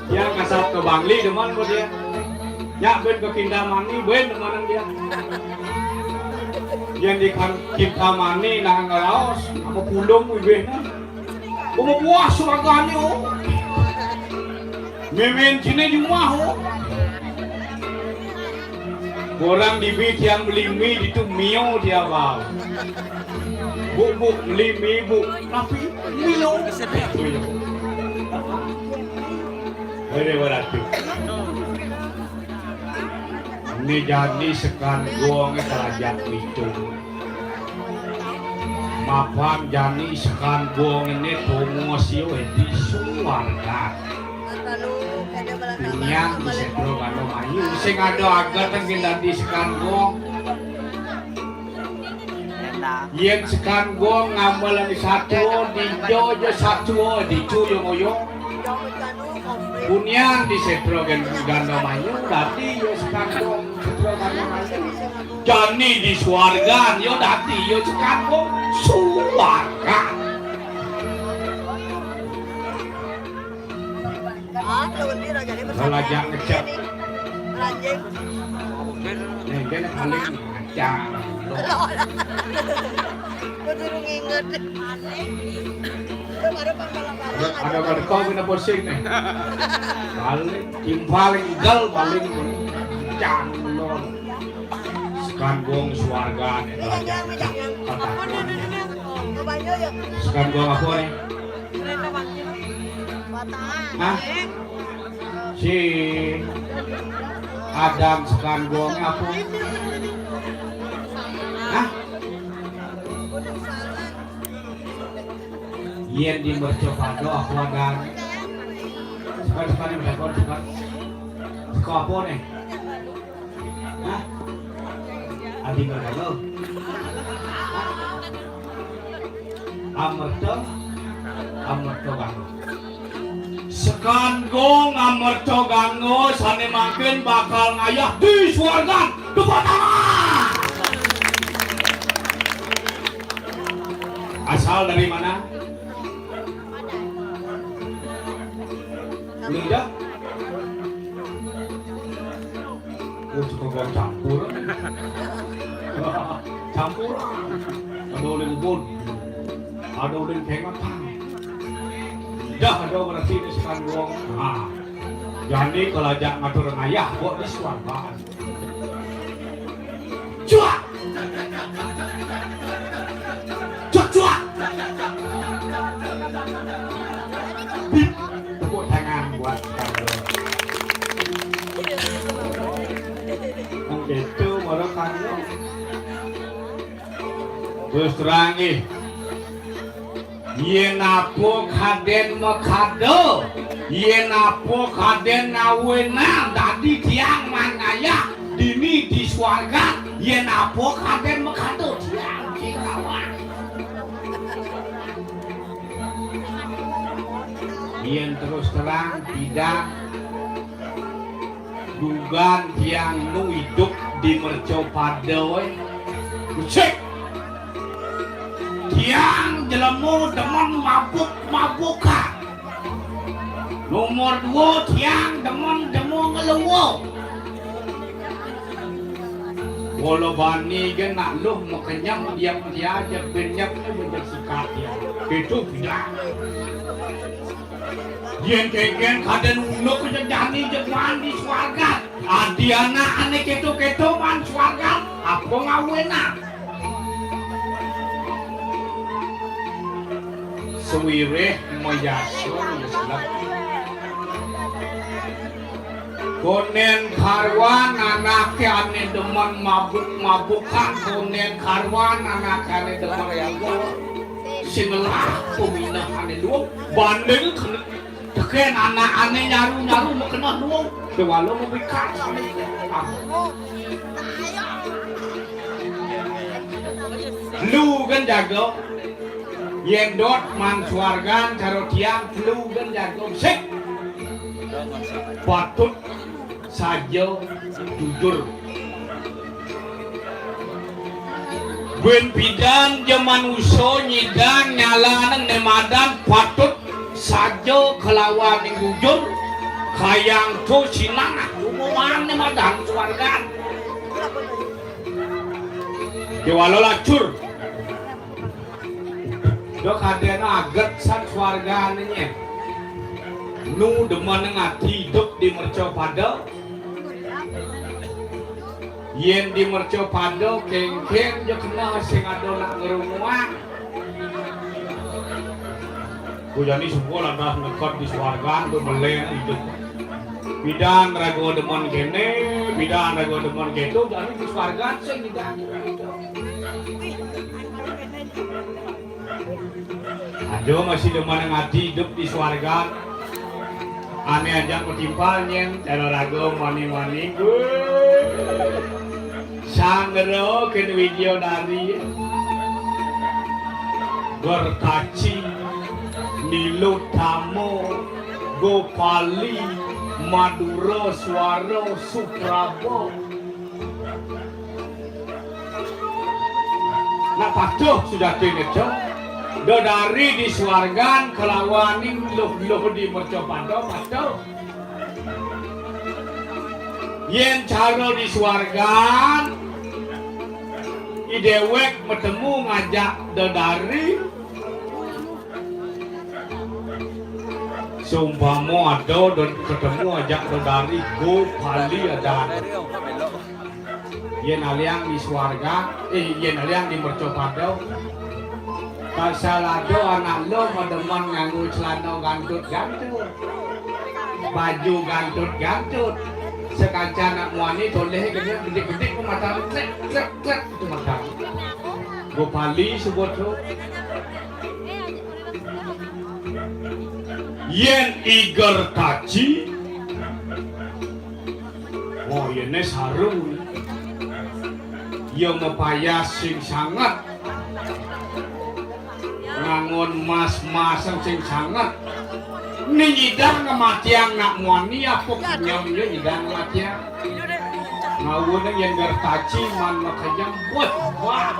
Dia kasap ke Bangli demen kok dia. Ya ben ke Kintamani ben demen dia. Yang di kan-, Kintamani nah ngelaos apa pulung wibehna. Uma buah suragane, oh. Mimin cine di rumah, oh. Orang dibi tiang beli mi ditu mio dia bau. Bu, bu, beli mi, bu. Tapi mio. Ini berarti. Ini jani sekan gong telajak itu. Mapan jani sekan gong ini tongos yo di suarga. Tinian di Setro Gando Mayu. Sing ada agat yang kita di sekan gong. Yen sekan gong ngambelan satua, dija ja satua, ditu yo ngoyo. Bunian di Setro Gan-, Gando Mayu, dadi yo sekan gong Setro Gando Mayu. Jani di suargan, yo dadi yo sekan gong suargan. Kalau ajak ngecek. Nih, dia paling macam. Kudu nginget. Ada pada kau kena pusing nih. Paling, paling gal, paling macam. Sekan gong suarga nih, kalau ajak ngecek. Kata. Sekan gong apa nih? Hah? Si Adam sekan gong apa? Hah? Yén di mercapada apa adan? Suka, suka né, suka, suka. Suka apa né? Hah? Adi Mergana. Amerta, Amerta Gangga. Sekan Gong Amerta Gangga sané mangkin bakal ngayah di suargan. Tepuk tangan. Asal dari mana? Lidah. Oh, suka gua campur. Campur. Ada oleh ubun. Ada oleh kengatang. Dah ada berarti di sekan gua. Nah, jadi kalau ajak ngatur ngayah, gua di suargan. Cuak! Cuak, cuak! Bip! Tepuk tangan buat Kanggo. Itu baru Kanggo. Terus terang nih. Yén apa kadén makada, yén apa kadén ngawinang dadi tiang mangayah dini di suargan, yén apa kadén makada tiang sing ngawang. Yén terus terang, tidak. Dugan tiang nu idup di mercapada, wé. Becik. Tiang jelema demen mabuk-mabukan. Nomor dua, tiang demen-demen ngeluwung. Kala bani gén nak luh makenyem diam dia, jeg benyep né bejek sikat dia. Itu tidak. Yén kénkén kadén unduk jejani jeg maan di suargan. Adi anak ané kéto-kéto maan suargan, apa ngawinang? Sawiréh mayasa nyeslek. Kondén karuan anaké ané demen mabuk-mabukan, kondén karuan anaké ané demen mabuk. Sing ngelah peminah ané luung, banding kena tekén anak ané nyaru-nyaru makeneh luung. Kéwala mabikat. Lu kan jaga. Yén dot maan suargan cara tiang, lu kan jaga. Sik. Patut saja jujur. Buin pidan ja manusa nyidang nyalanin né madan patut saja kalawaning jujur, kayang to sinah umuman né madan suargan. Kéwala lacur. Da kadén aget san suargané nyén. Nu demen ngati idup di mercapada. Yén di mercapada kénkén ja keneh sing ada nak ngrunguang. Ku jani suka lantas neked di suargan tu meleng idup. Pidan raga demen kéné, pidan raga demen kéto, jani di suargan sing idup. Ada masih demen ngati idup di suarga. Ané ajak matimpal nyén, cara raga mani-mani. Wéh. Sangra kén Widyadari. Gertaci, Nilutama, Gopali, Madura Suara, Supraba. Nak patuh sujatiné, Cok. Dedari di suargan kalawaning luh-luh di mercapada patuh. Yén cara di suargan, i déwék matemu ngajak dedari, Sumpama ada don ketemu ajak dedari, Gopali adan. Yén aliang di suarga, eh, yén aliang di mercapada, pasal ada anak lo mademen nganggo celana gantut-gantut, baju gantut-gantut, sekaca anak muani toleh gede-gede ku mata, klek, klek, klek, itu mata. Gopali sebut tu. Yén I Gertaji, oh, yéné sarung. Ya mapayas sing sanget. Ngangon mas-masan sing sanget. Né nyidang ngamatiang nak muani apa kenyem ya nyidang ngamatiang. Ngawune yén Gertaji man makenyem, wah, wah.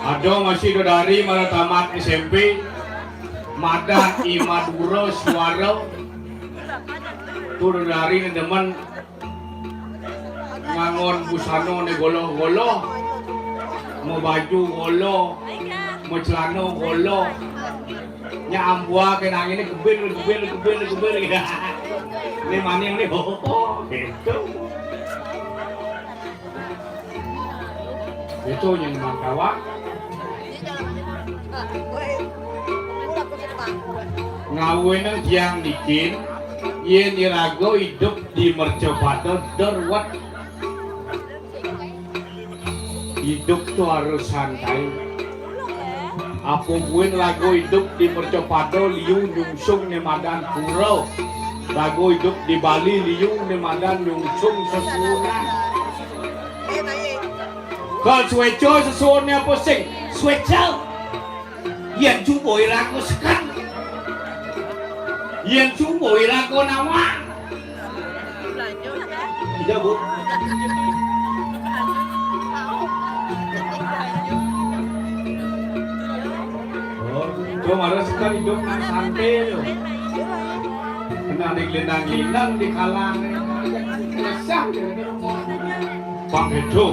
Ada masih dodari malah tamat S M P. Madan I Madura Suara. Tu dodari né demen ngangon busana né goloh-goloh, mabaju goloh, macelana goloh. Nya ambua ké nang ini kebil, kebil, kebil, kebil. Ini maning nih, oh, oh, gitu. Itu yang mangkawa. Ngawinang tiang nikin, yén iraga idup di mercapada derwet. Idup tu harus santai. Apa buin raga idup di mercapada liu nyungsung né madan pura. Raga idup di Bali liu né madan nyungsung sesuunan. Kal suéca sesuuné apa sing suéca? Yén suba iraga seken. Yén suba iraga nawang. Iya, Bu. Oh, itu malah seken idup nang santai tu. Kena di gelindang-gelindang di kalang. Kesah. Pang itu.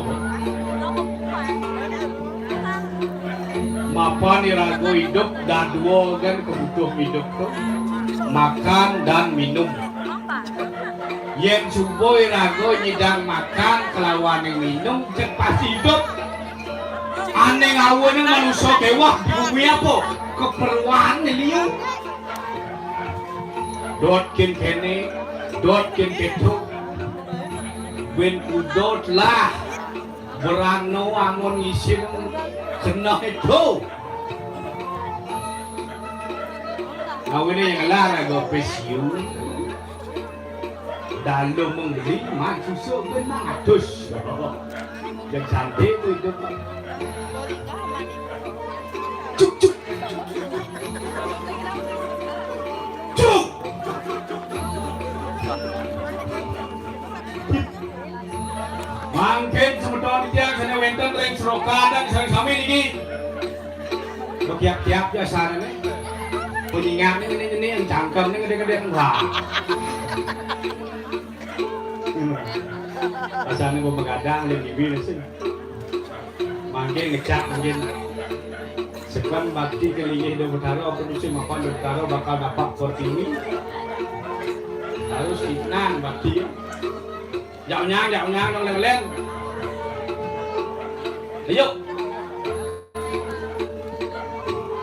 Mapan iraga idup dadua kan kebutuh idup tu. Makan dan minum. Yén suba iraga nyidang makan kelawan minum, cék pasti idup. Ané ngawinang manusa kéweh di bumi apa? Keperluan liu. Dot kén kéné, dot kén kéto. Bén kudot lah. Berano angon ngisin keneh itu. Awiné yang ngelar raga pésiu. Dalu mengli, mat susu bén mangatus. Yang santai tu itu. Cuk, cuk. Cuk. Mangkin semeton titiang sané wénten ring Serokan sareng sami niki. Bekiap-kiap ya sarane. Penyingan ini, ini, ini, yang cangkem ini gedé-gedé. Wah. Rasane gua begadang, lihat bibir sih. Mangkin ngecak, mangkin. Sekarang bakti ke linggih Ida Betara, apa tu sih mapan Ida Betara bakal dapat pertiwi. Harus inan bakti. Jak unyang, jak unyang, dong lelen. Ayo.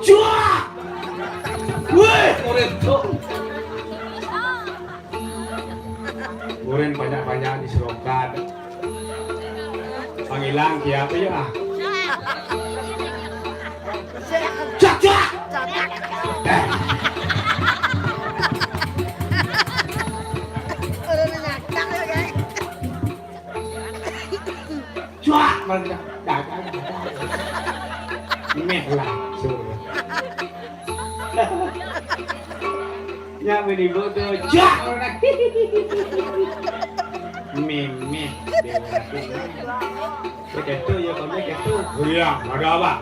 Cuak. Weh, murid tu. Murid banyak-banyak di Serokan. Panggilan siapa ya? Cak, cak. Cuak, mana? Dagang, dagang. Meh lah, suruh. Ya, menipu tu. Cuak, mana? Memeh. Dia kata, ya, kami kata. Iya, ada apa?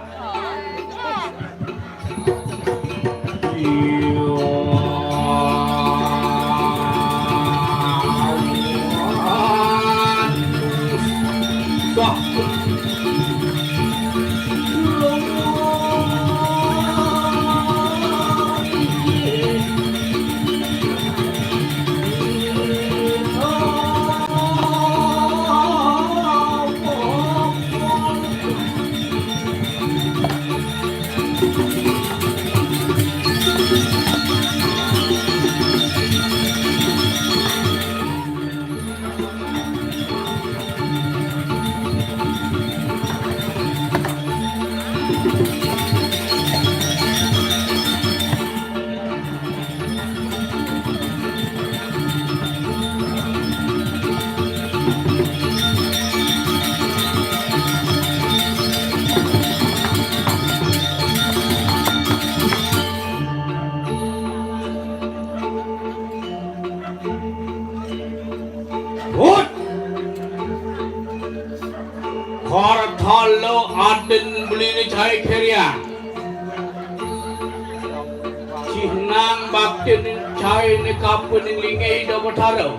Baktin cai ni kampun ning lingai Ida Betara.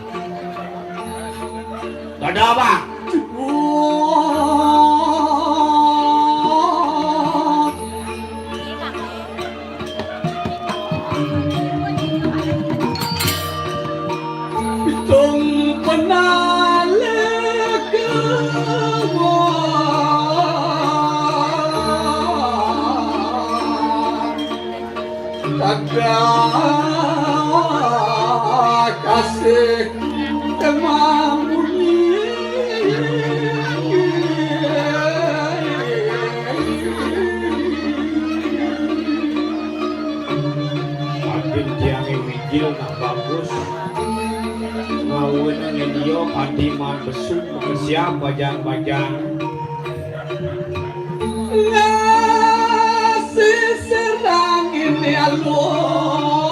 Kada, Bang. Tung penalek. Kada kasih temamuni. Agen tiangé mijil nak bagus. Ngawin ngen dia padi maan besu, siap bajang-bajang. Ngasih serang ini alus.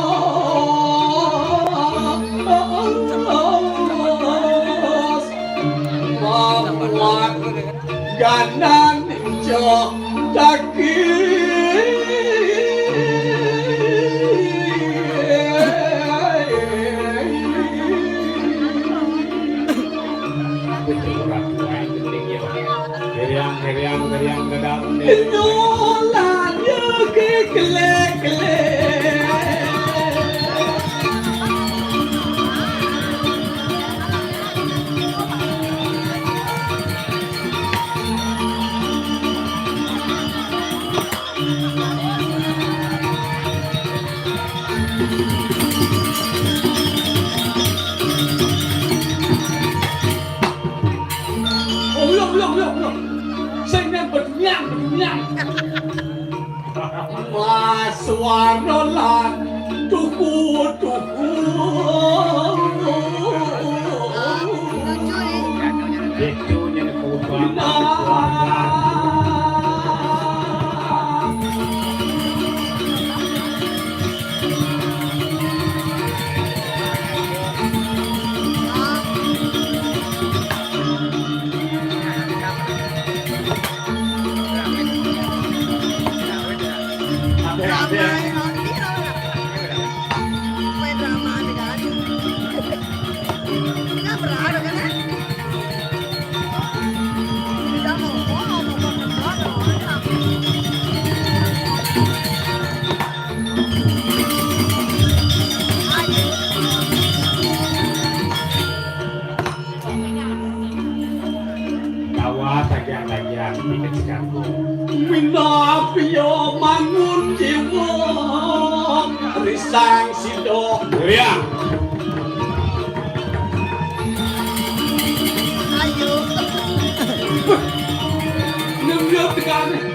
Mamuat ganan jo daging. Geriang, geriang, geriang, gedang, gedang. Nyolah dia ke kelek-kelek. Oh, belum, belum, belum, belum. Sing nang bedunyang, bedunyang. Mas Warno lan tuku, tuku. Itu nyene kebutuhan keluarga. Tawa sagiang-agiang di kecikangku. Minap yo mangun jiwa, risang sido. Goyang. Ayo. Nembio tegane.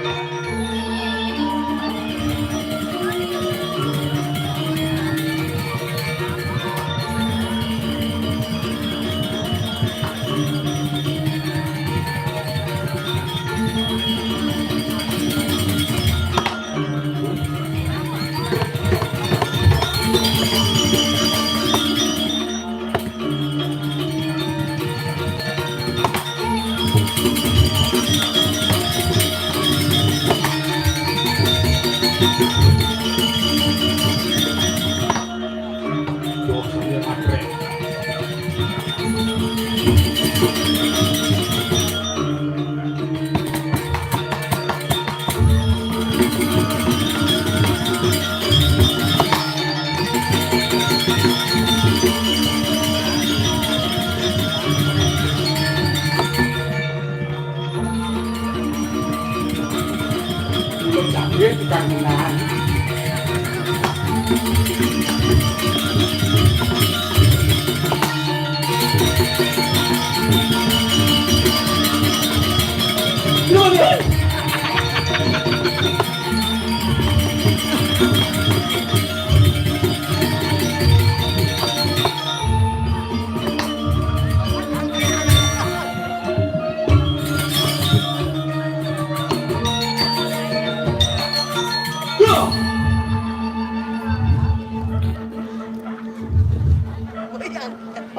Ulun sakit di kandungan.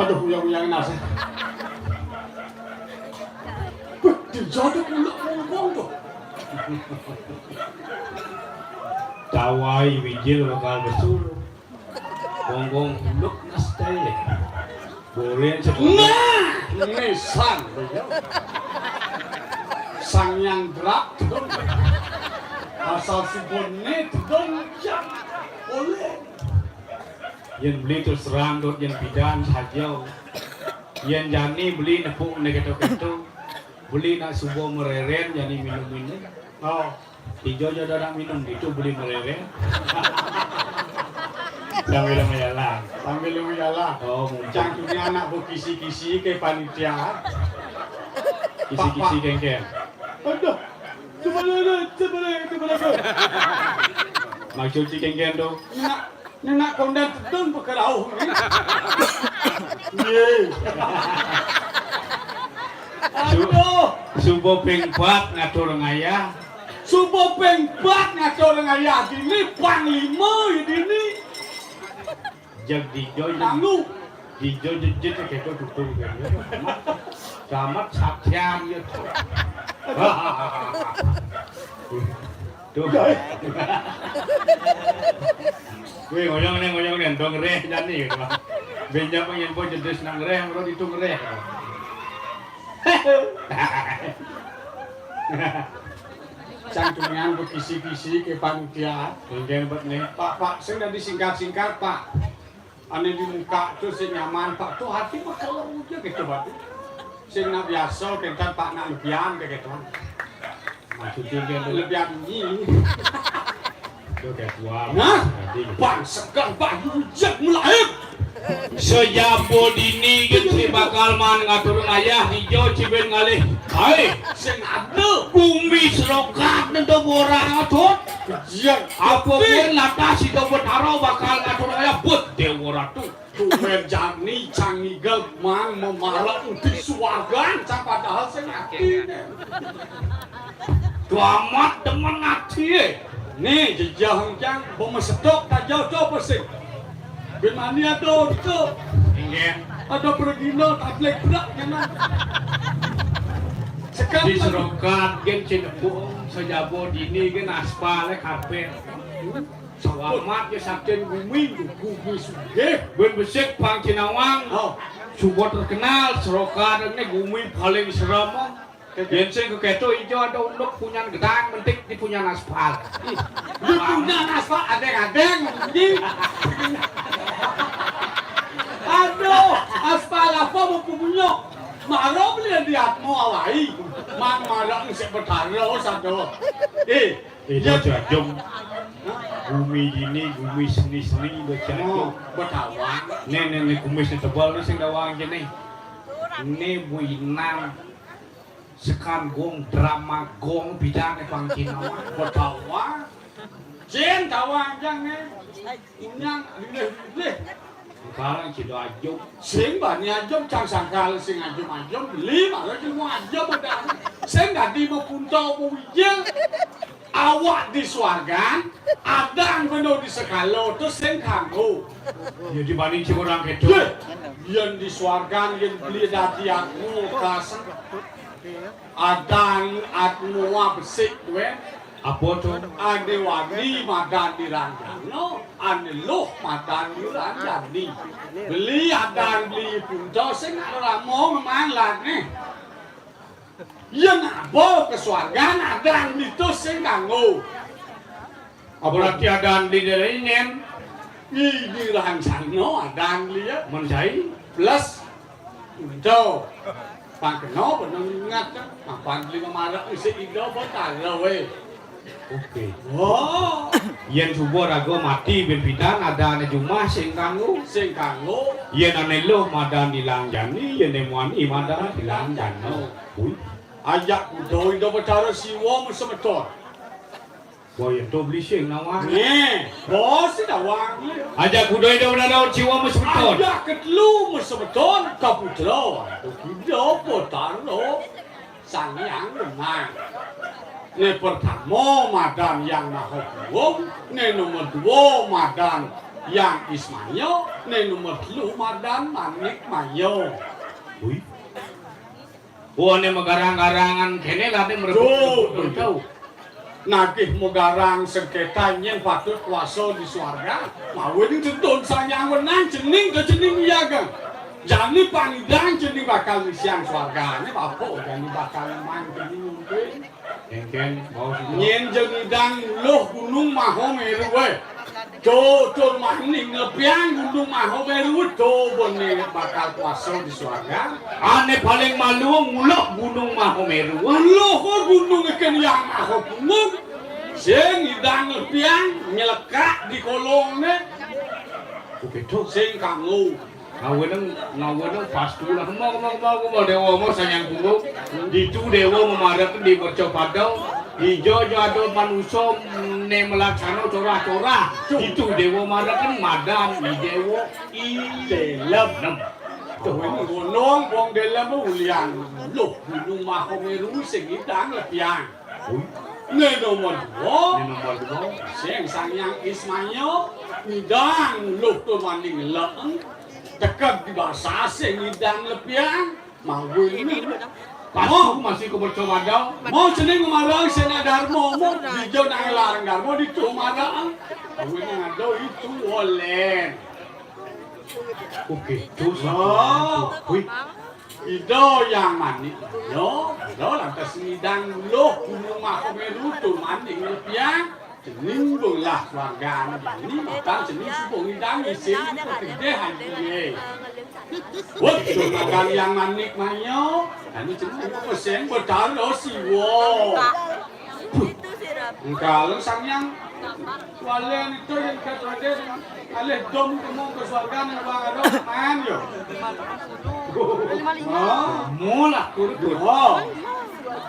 Aduh, uyang-uyang nasi. Beh, dijodok uluk mungkung tuh. Tawai wijil bakal besul. Gonggong buluk nastai. Boleh sebuah. Nah, nisan. Sang Hyang Drak tedun. Asal subone tedun jang. Boleh. Yén beli terus terang dot yén pidan saja. Yén jani beli nepuk né kéto-kéto. Beli nak suba mereren jani minum-minum. Oh. Ijo jo dah nak minum gitu beli mereren. Sambil menjalan. Sambil menjalan. Oh, mungkin. Cangkirnya anak berkisi-kisi ke panitia. Kisi-kisi Pak, Pak. Kéngkén. Aduh. Coba dulu, coba dulu, coba dulu. Maksud si kéngkén tu? Nak Né nak kondan tedun pakarauh né. Yé. Aduh. Suba ping pat ngatur ngayah. Suba ping pat ngatur ngayah dini panglima ya dini. Jag dijo, tanggu. Dijo jejit kéto tutung kan. Selamat saksian ya. Tuh. Wih, ngoyong né, ngoyong né, dong reh jani gitu. Benjam yang pun jedes nang reh, baru ditung reh. Sang tungian berkisi-kisi ke panitia. Mungkin buat nih. Pak, Pak, sing dadi singkat-singkat, Pak. Ané di muka tu sing nyaman, Pak. Tu hati mah kalau udah gitu, Pak. Sing nak biasa, kita Pak nak lebihan ke gitu. Maksudnya dia lebihan ini. Nah, bang segan Pak Yujak melaib. Sejaba dini gén sing bakal maan ngatur ngayah dija cibin ngalih. Hai, sing ada. Bumi Serokat nento borah ngatut. Iya. Apa pun latah sida Betara bakal ngatur ngayah buat Déwa Ratu. Tumen jani cang ngigel mang mamarek di suargan, cang padahal sing ati. Tuamat demen ati. Né jejeh cang pemesetok tajau to pesik. Bin mani ada to. Inggih. Ada pergina tablik berak nyaman. Sekarang di Serokat gén Cinebung, sejaba dini gén aspal karpet. Selamat ya saking bumi, bumi sugih. Bén besik pang cinawang. Oh. Suba terkenal Serokat né bumi paling serem. Yén sing kéto ijo ada unduk punyan gedang mentik di punyan aspal. Di punyan aspal adeng-adeng. Aduh, aspal apa mau punyuk? Maro beli di atmo awai. Mang maro sing betara sado. Eh, Ida jajum. Bumi dini, bumi seni-seni, ida jajum. Oh, Betawa. Né, né, né, kumis né tebel né sing dawang kéné. Né buinan sekan gong, drama gong, bidang né pang Cina. Betawa. Cén tawang jang né. Unyang lilih-lilih. Sekarang sida ajum. Sing bani ajum, cang sangkal sing ajum-ajum, beli malah cuma ajum udah. Sing dadi mapunta mawijil. Awak di suargan, adan beno di sekala, terus sing kanggo. Ya dibanding si orang itu. Yén di suargan, yén beli dadi aku, kasar. Adan atmoa besik duwe. Apa tu? Ané wani madan di ranjana, ané luh madan di ranjani. Beli adan beli punta sing nak rama memang latné. Yén aba ka swargan adan beli to sing kanggo. Apa berarti adan beli dari nyen? Ini ranjana adan beli ya. Mén sai? Plus Ento. Pang kena benang ingat kan. Mapan beli mamarek isi ida betara wé. Oke. Oh. Yén suba raga mati bin pidan adané jumah sing kanggo. Sing kanggo. Yén ané luh madan dilanjani, yén ané muani madan dilanjana. Ui. Ajak kuda Ida Betara Siwa masemeton. Boy, ento beli sing nawang. Né, bos si nawang. Ajak kuda Ida Betara Siwa masemeton. Ajak ketelu masemeton ka putra. Ida Betara Sang Hyang Lemah. Né pertama madan Yang Maha Kuwung, né nomor dua madan Yang Ismaya, né nomor telu madan Manik Maya. Ui. Wah, né magarang-garangan kéné lah né merebut. Tuh, tuh, tuh. Nagih mogarang sengketa nyén patut kuasa di swarga. Mawinan tedun Sang Hyang Wenang cening ka cening wiyaga. Jani pang nyidang cening bakal ngisiang swargané, bapa jani bakal ngemang cening mungkin. Kéngkén, baos itu. Nyén ja nyidang nguluh Gunung Mahaméru, éh. To, to maning nepiang Gunung Mahaméru, to bene bakal kuasa di swarga. Ané paling malu nguluh Gunung Mahaméru. Nguluh gunung ikan yang maha punggung. Sing nyidang nepiang nyelekak di kolongné. Begitu. Sing kanggo. Ngawinang, ngawinang pastu lah. Kema, kema, kema, kema, Déwa mau Sang Hyang Punggung. Ditu Déwa mamarekaken di mercapada. Dija ja ada manusa né malaksana corah-corah. Ditu Déwa marekaken madan I Déwa I Délem. Tuh, gunung wong Délem ulian. Loh, Gunung Mahaméru sing nyidang nepiang. Né nomor dua. Né nomor dua. Sing Sang Hyang Ismaya nyidang nguluh tur maning leng. Teked di basa sing nyidang nepiang. Mawinan. Pas masih ku percobaan. Mau cening marang Séna Darma, mau dija nang larang Darma ditu marang. Mawinan ada itu olén. Oké, terus. Oh. Wih. Ida Hyang Manik, ya, Ida lantas nyidang nguluh Gunung Mahaméru tur maning nepiang, cening benglah swargané jani, mapan cening suba ngidang isin itu gedé hajiné. Wah, itu makan Hyang Manik maya, anu cening apa sing Betara Siwa. Engkal Sang Hyang Walen itu yang kat raden alih dom kemu ke swarga nang bang ada main yo. Ah, mula turut. Oh.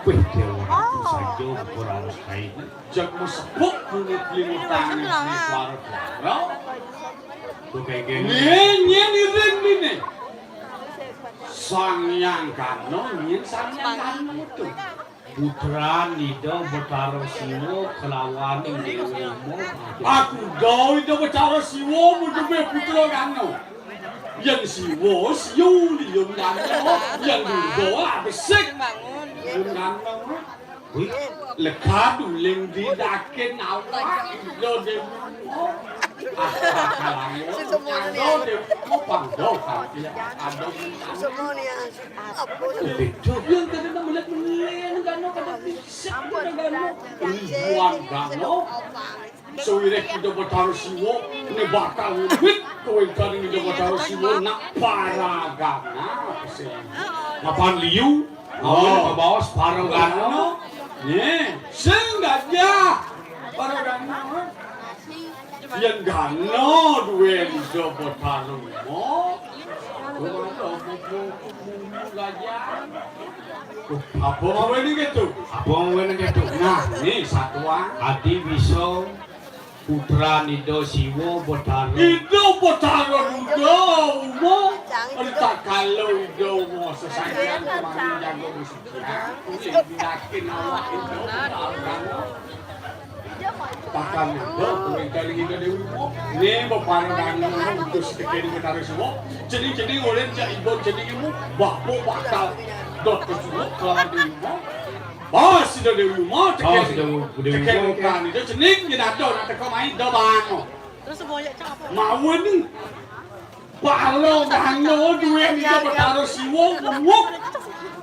Wih, Déwa Ratu saja kurang kain. Jak mesepuk kulit limutan di suara. Tuh kayak gini. Nyén, nyén iring dini. Sang Hyang Gana, nyén Sang Hyang Gana itu. Putran Ida Betara Siwa kelawan Déwi Uma. Aku dau Ida Betara Siwa mudebe putra Gana. Yén Siwa, Siu, Liun Gana. Yén Durga, Besik. Liun Gana. Wih, lekad uling didakin awak Ida Déwi Uma. Ah, Ida Déwi Uma, pang dau, ada. Begitu. Yang kada nak melihat-melihat, kada nak, kada bisa, kada nak. Buang Gana. Sawiréh Ida Betara Siwa, né bakal ngubit kawéntenan Ida Betara Siwa, nak paragana, sing. Mapan liu, oh, pabaos paragana. Né, sing gajah. Paragana, mah. Yén gana duwé Ida Betara Uma. Uma, uma, uma, uma, gajah. Apa mawinan kéto? Apa mawinan kéto? Nah, né satua. Adi bisa putran Ida Siwa Betara. Ida Betara Duda Uma. Adi tak kala Ida Uma sesajian kemana jaga musik. Yakin awak Ida Betara. Bakal ngadep, kowe kali Ida Déwi Uma. Né beparagana utus tekén Betara Siwa. Cening-cening oleh jak ibon cening ibu. Bapa bakal dot kesuwuk kelawan Déwi Uma. Bas Ida Déwi Uma, tekén. Bas Ida Déwi Uma, tekén tekén. Bukan Ida cening, yen ada nak teka main, da bang. Terus semuanya cakap apa? Mawen ni. Paragana duwé Ida Betara Siwa, wuk.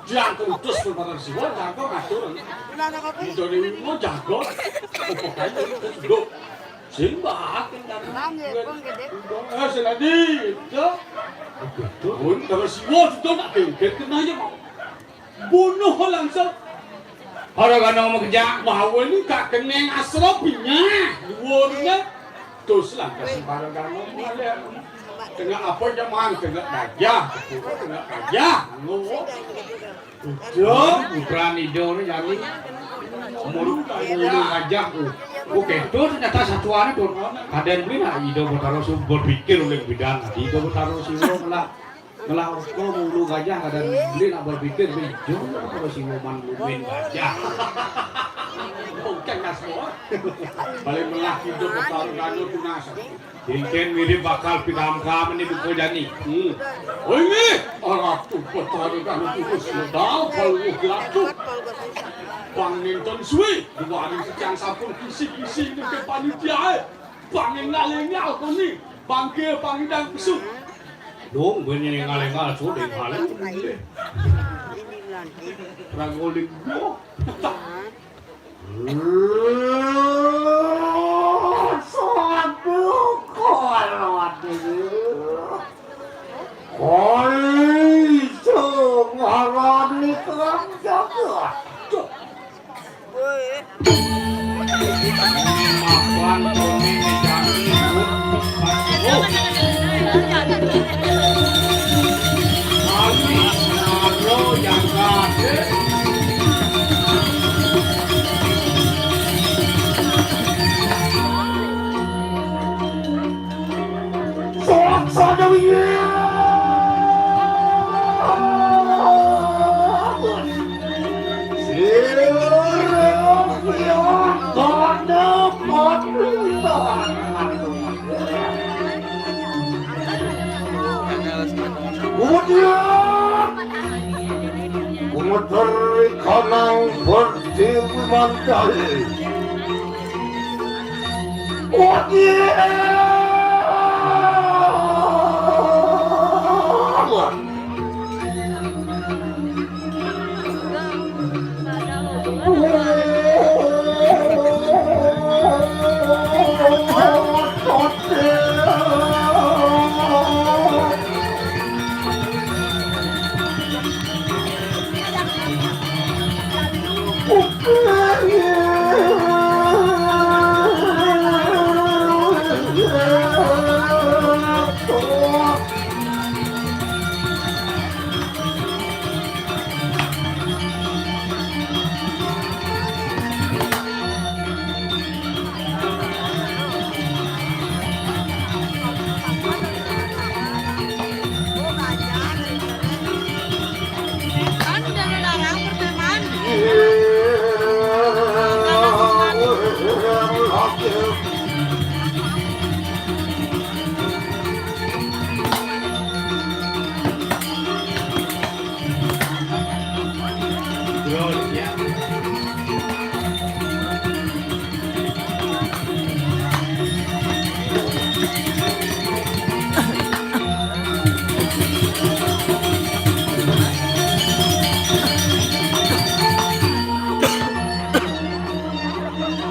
Dianggo utus Betara Siwa, jaga ngatur. Ida Déwi Uma jaga. Apa kayu, terus duduk. Sing bahas, kan, kan. Eh, sing adi, itu. Pun, Betara Siwa, sudah nak kengket, kena aja, mau. Bunuh langsung. Paragana makejang. Mawen ni kak keneng asra pinyah. Dua ni. Terus lah kasih paragana malih. Tengah apa zaman? Tengah gajah. Tengah gajah. Ngono. Udah. Putran Ida ni jani. Mulu gajah. Oh, kéto ternyata satuan tu. Kadén beli nak Ida Betara Siwa berpikir oleh bidan. Ida Betara Siwa lah. Ngelah ukum ulu gajah, kadén beli nak berpikir, beli jauh apa si Woman lumin gajah. Bukan kasmo. Balik melah hidup Betara Gana tunas. Ingkén mirip bakal pinamkam ini buku jani. Hmm. Oh, ini. Aratu Betara Gana tunas. Modal kalau gelap tu. Pang nénten suwi, duaning titiang sampun kisi-kisi niki panitiaé. Pang énggal-énggal kami, panggih pangidang pesu. Dong, bén énggal-énggal, sudah énggal. Ragoling gua. Sadu kolot ini. Koi sing ngarani kang jagat. Mapan koni jani. Kami nano jagat. Sok sadaya. Sirah yang kada patut. Kemudian, kumeter kanang pertiwi manjali. Oke.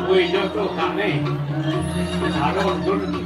Wih, jatuh tak nih. Harus dulu.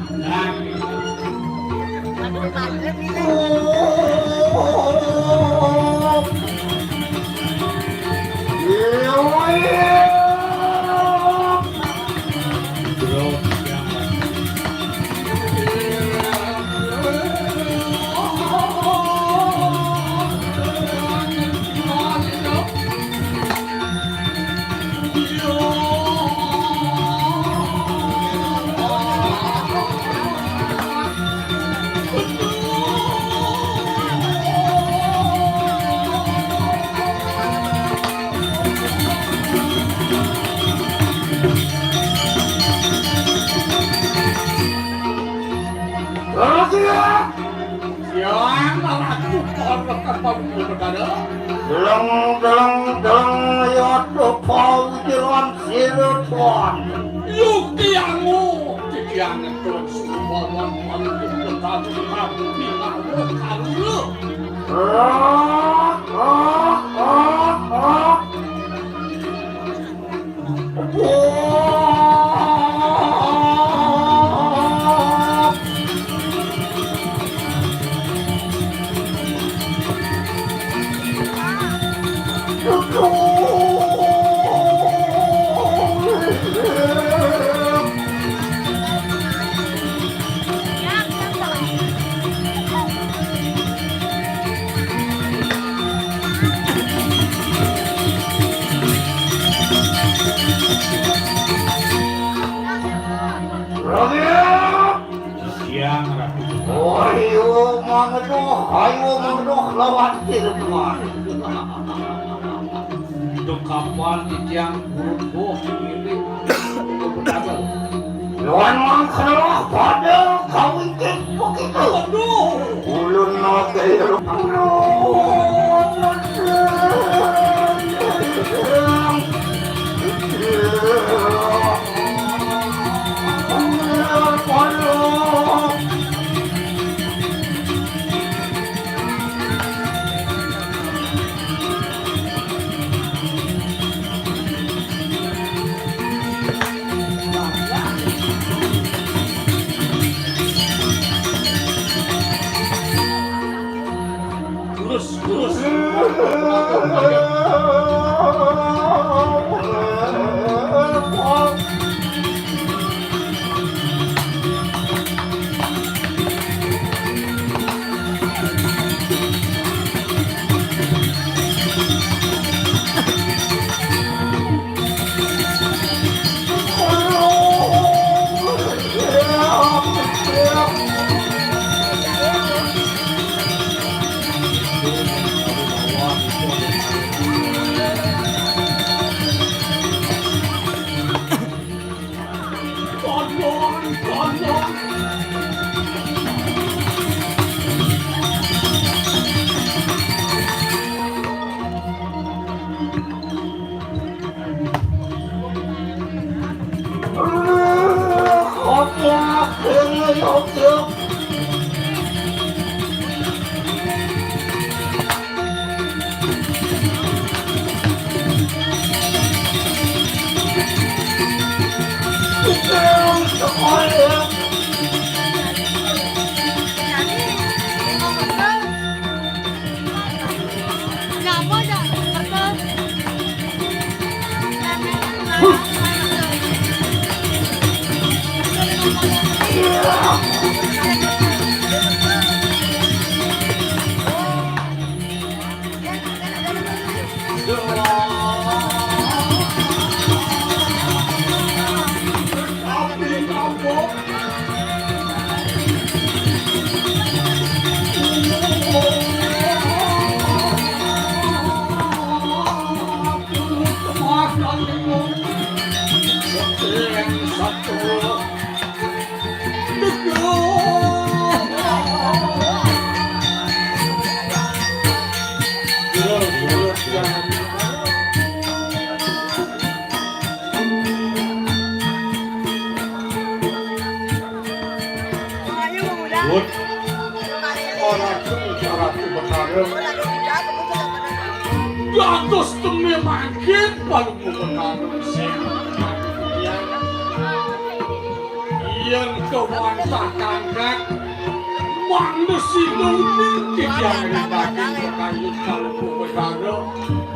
Siang, Ratu, korban pembunuh negara. Deleng, deleng, deleng, ya, Tuhan, jalan sira, Tuhan. Yukti angu, titiang ngetut sumbawan, pamit, pamit, pamit, pamit, pamit, pamit, pamit. Rak, rak, rak, rak. Raden! Siang, Ratu. Ayo, mangedoh, ayo, mangedoh, lawan Cirebon. Dekapan titiang guru boh ini. Lawan mangkelah pada kawingking begitu. Aduh. Ulun mau gaya. Aduh. Wut. Ora Ratu Betara. Dados tembe mangkin Palungguh Betara sing yen kewantah kangkat manusina uning titiang ring daging kekayun Palungguh Betara.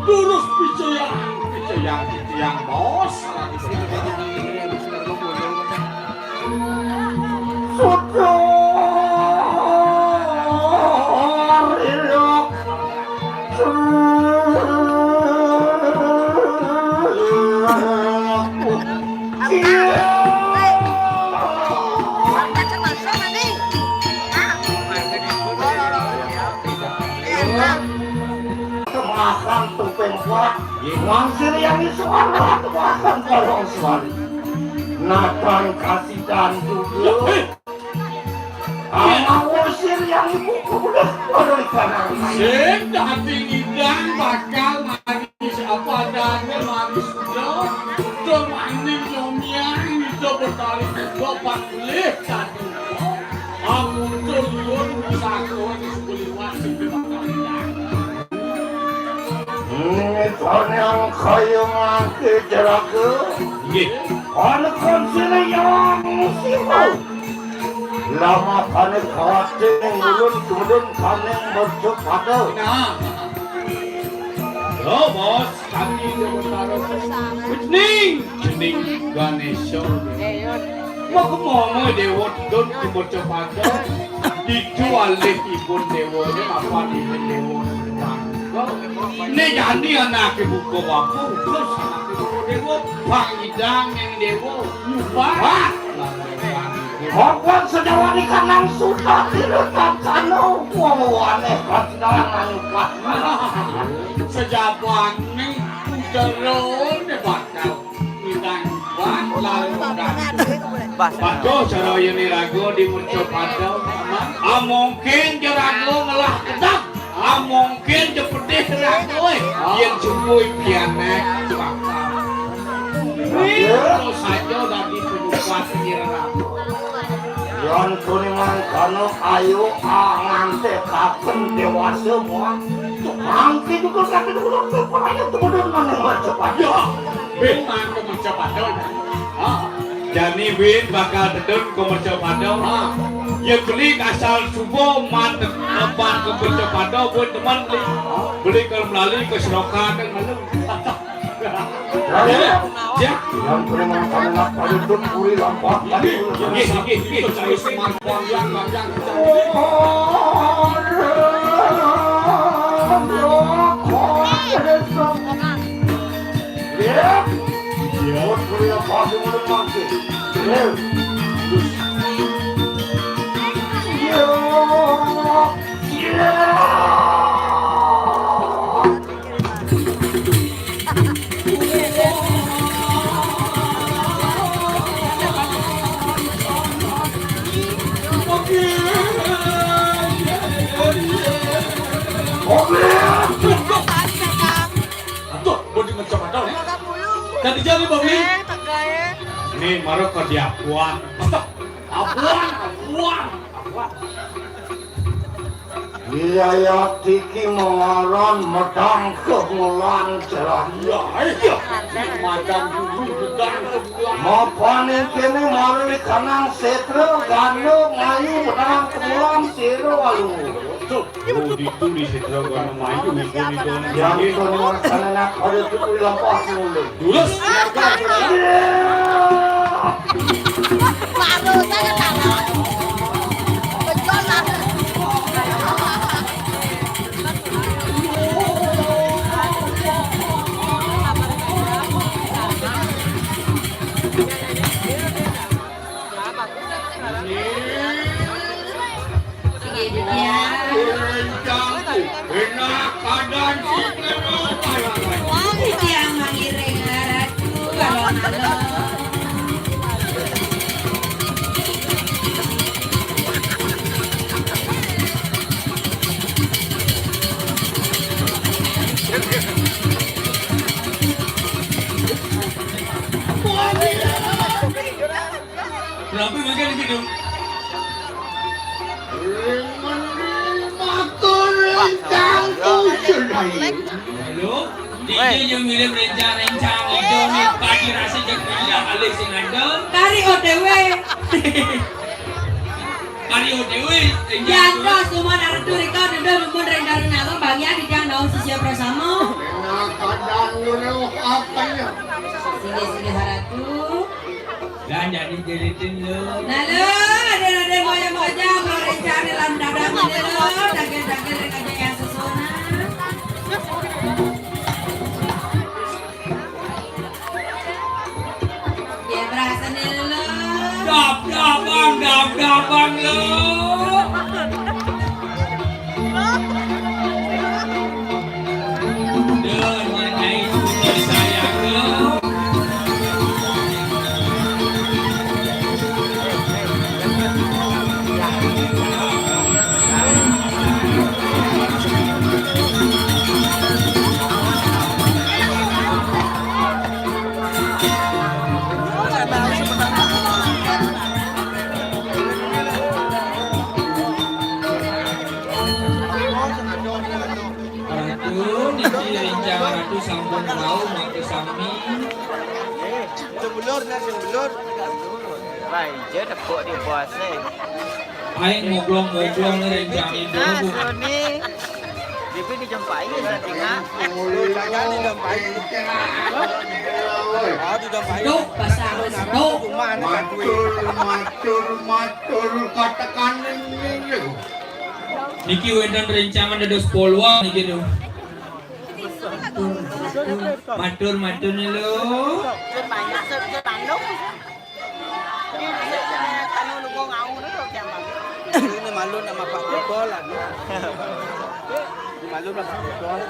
Durus picayang, picayang titiang baos. Makan tupeng kuat, Wang Siriani suara, makan barong suari. Natang kasih dan juga. Anak usir yang ibu udah pada di kanan. Sing dadi ngidang bakal mati apa adanya, mati sudah. Udah maning nyomiang, udah bertali tiga, empat boleh tadi. Aku tuh liur, usaha kawan di sebuah liwat, sing bakal ngidang. Mitone angkaya ngangge jeraga. Nggih. Ana kuncine yang simu. Lamapane kawating ulun tumedun kaning mercupada. Nah. Yo, Bos, kami Dewa Tara. Ning, ning Ganesha. Maka mama Dewa tedun ke mercupada. Ditu alih ipun Dewa, ini mapan ipun Dewa. Ini jani anake buka bapa, terus anake buka Dewa, bang idang yang Dewa, nyubat. Hokon sejawani kanang suta tidak tansano, wong wane kasidangan nyubat. Sejabaning udara ne bakal. Bah, aduh, cara yene raga di mercapada. Amongkin ja raga ngelah kedap. Amongkin ja pedih raga, eh. Yen sumbui pianek bakal. Wih, terus saja dadi penyubat ngira raga. Yan tuni mangkana ayo, ah, nganti kapan dewasa, muah. Mangke juga kata dulu, pokoknya kemudian mana mercapada. Ya, bin mangke mercapada. Ah, jani bin bakal tedun ke mercapada. Ah, ya beli asal subuh man te-, man ke mercapada, pun teman beli. Beli kalau melalui ke serokan kan malu. Ya. Yang terima kami nak pada tut puri lampak. Nggih, nggih, nggih, nggih. Saya semangat yang yang. Ya. Ya, puri lampak yang mangke. Ya. Ya. Ya. Aduh, bodi macam mana nih? Tadi jadi, Bang, nih. Nih, mara ka diapuan. Apuan, apuan, apuan. Iya, ya, tiki mangaran medang kemulan celah. Iya, iya. Macam dulu medang kemulan. Mapan ini kene mari kanang setra gando ngayu medang kemulan sero alu. Tuh, oh, ditulis setra gando ngayu itu, itu. Yang itu anak ada tuh lampah dulu. Dulus. Baru saya tahu. Betul lah. Iya, iya. Enak keadaan sih. Wah, tiang mangiring ratu, kalau malam. Kenapa makan gitu? Halo? Dija jeung milih rencang-rencang itu nih, padi rasa jeung milih alih sing ada. Kari O T W. Kari O T W. Jantos, tuman arep turika, dudu dumun rencana nalo, bagian di tiang daun sisia prasama. Nah, kadang dulu apa ya? Sini, sini, haratu. Lah, jadi jeritin lu. Nah, lu, ada-ada moya-moya, mau rencana lam dadang ini lu, dagil-dagil yang aja yang sesona. Ya, berasa nih lu. Dap, dabang, dap, dabang lu. Ratu, niki rencang Ratu sampun rauh mangke sami. Sembelur, nah, sembelur. Wah, iya, tepuk di bosnya. Aing ngoblong-ngoblong rencang itu. Nah, Sony. Bibi dijempai ya, Sony, nah. Tuh, jangan dijempai. Oh, dijempai. Tuh, pasang, tuh. Matur, matur, matur, katakan ini. Niki wénten réncangan dados polwan niki lho. Matur, matur lho. Ini malu nama Pak Kutol, aduh. Ini malu nama Pak Kutol.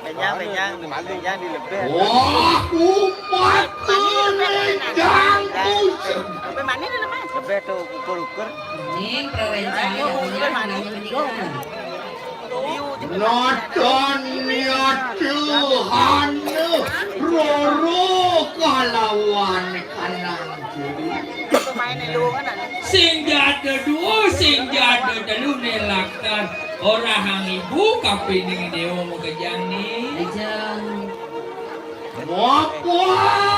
Benyang, benyang, benyang di lebih. Wah, kumat kuning jangkung. Lebih manis di lebih. Lebih tuh ukur-ukur. Ning, perencana punya anak menikah. Nonton ya Tuhan, roro kalawan kanang juri. Sing jada dua, sing jada telu nelakar. Ora hang ibu kapining dewa makejang ni. Ajeng. Mapuat.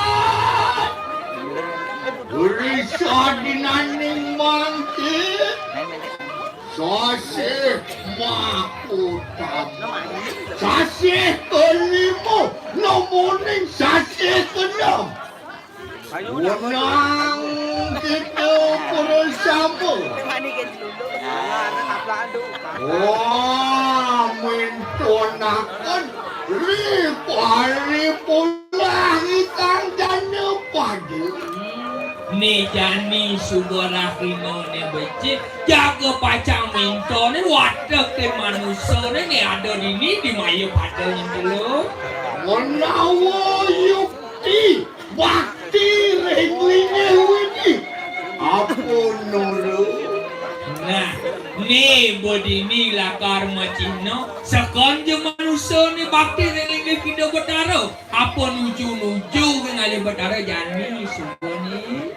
Gurisa dinaning mangke. Sasih makutam. Sasih kelima. Nomoning sasih keenam. Wenang kita bersama. Wah, mintunaken ripari pulah ikang jana padi. Ni jani suba rahina ne becik, jaga pacang mintone watek te manusane ne ada dini di maya pada nyentelo. Menawa yukti bakti ring linggih widi. Apa nuru? Nah, Né, ba dini lakar macihna, sakénja manusa né bakti ring linggih Ida Betara. Apa nuju-nuju ring ngalih Betara jani suba né?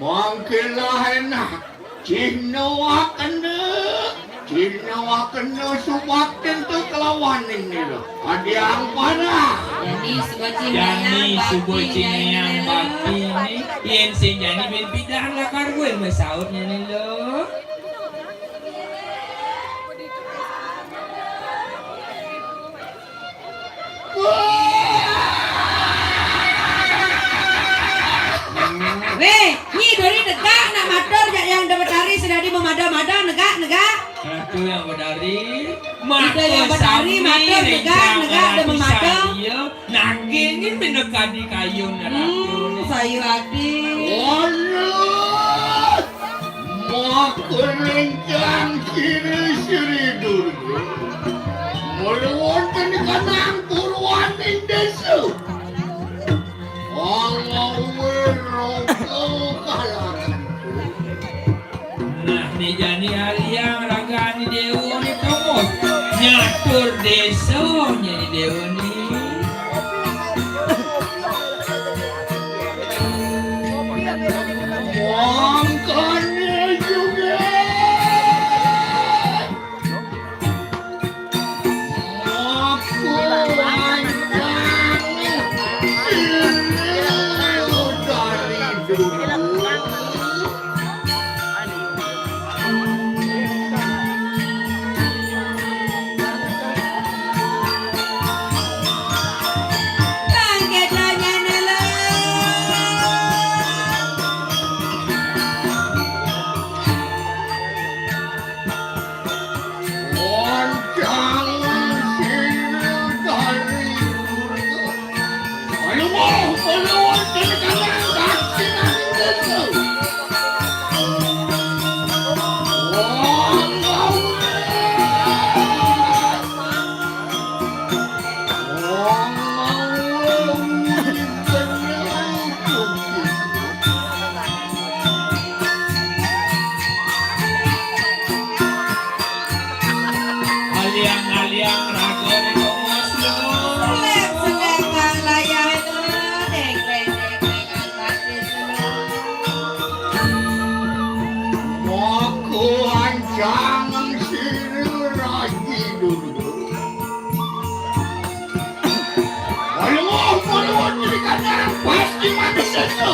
Mangkélah énak, cihna kena, cihna kena subaktin tu kalawaning nira. Adiang parah. Jani suba cihna, jani suba bakti cihna jani, bakti né. Yén sing jani bin pidan lakar buin masaut nyané, Lo. Wéh, Nyi Dori negak nak matur jak Yang Betari sedadi mamada-mada, negak, negak. Ratu Yang Betari, Ida Yang Betari matur negak, negak, da mamada. Nanging minakadi kayun. Hmm, ratu. Sayuwakti. Walah, maka rencang kira Sri Durga. Mula wonten kanang purwaning désa. Angawé raga kalakan. Nah, né jani aliang ragané déwa né tongos. Nyatur désa nyané déwa né. Mangkané juga. Aliang-aliang ragané kok mas lo. Selek-selek bang layah itu, dek-dek, dek-dek, angkat itu. Maka ancangan sira raji dulu. Ayo, ayo, ayo, pasti mati sesu.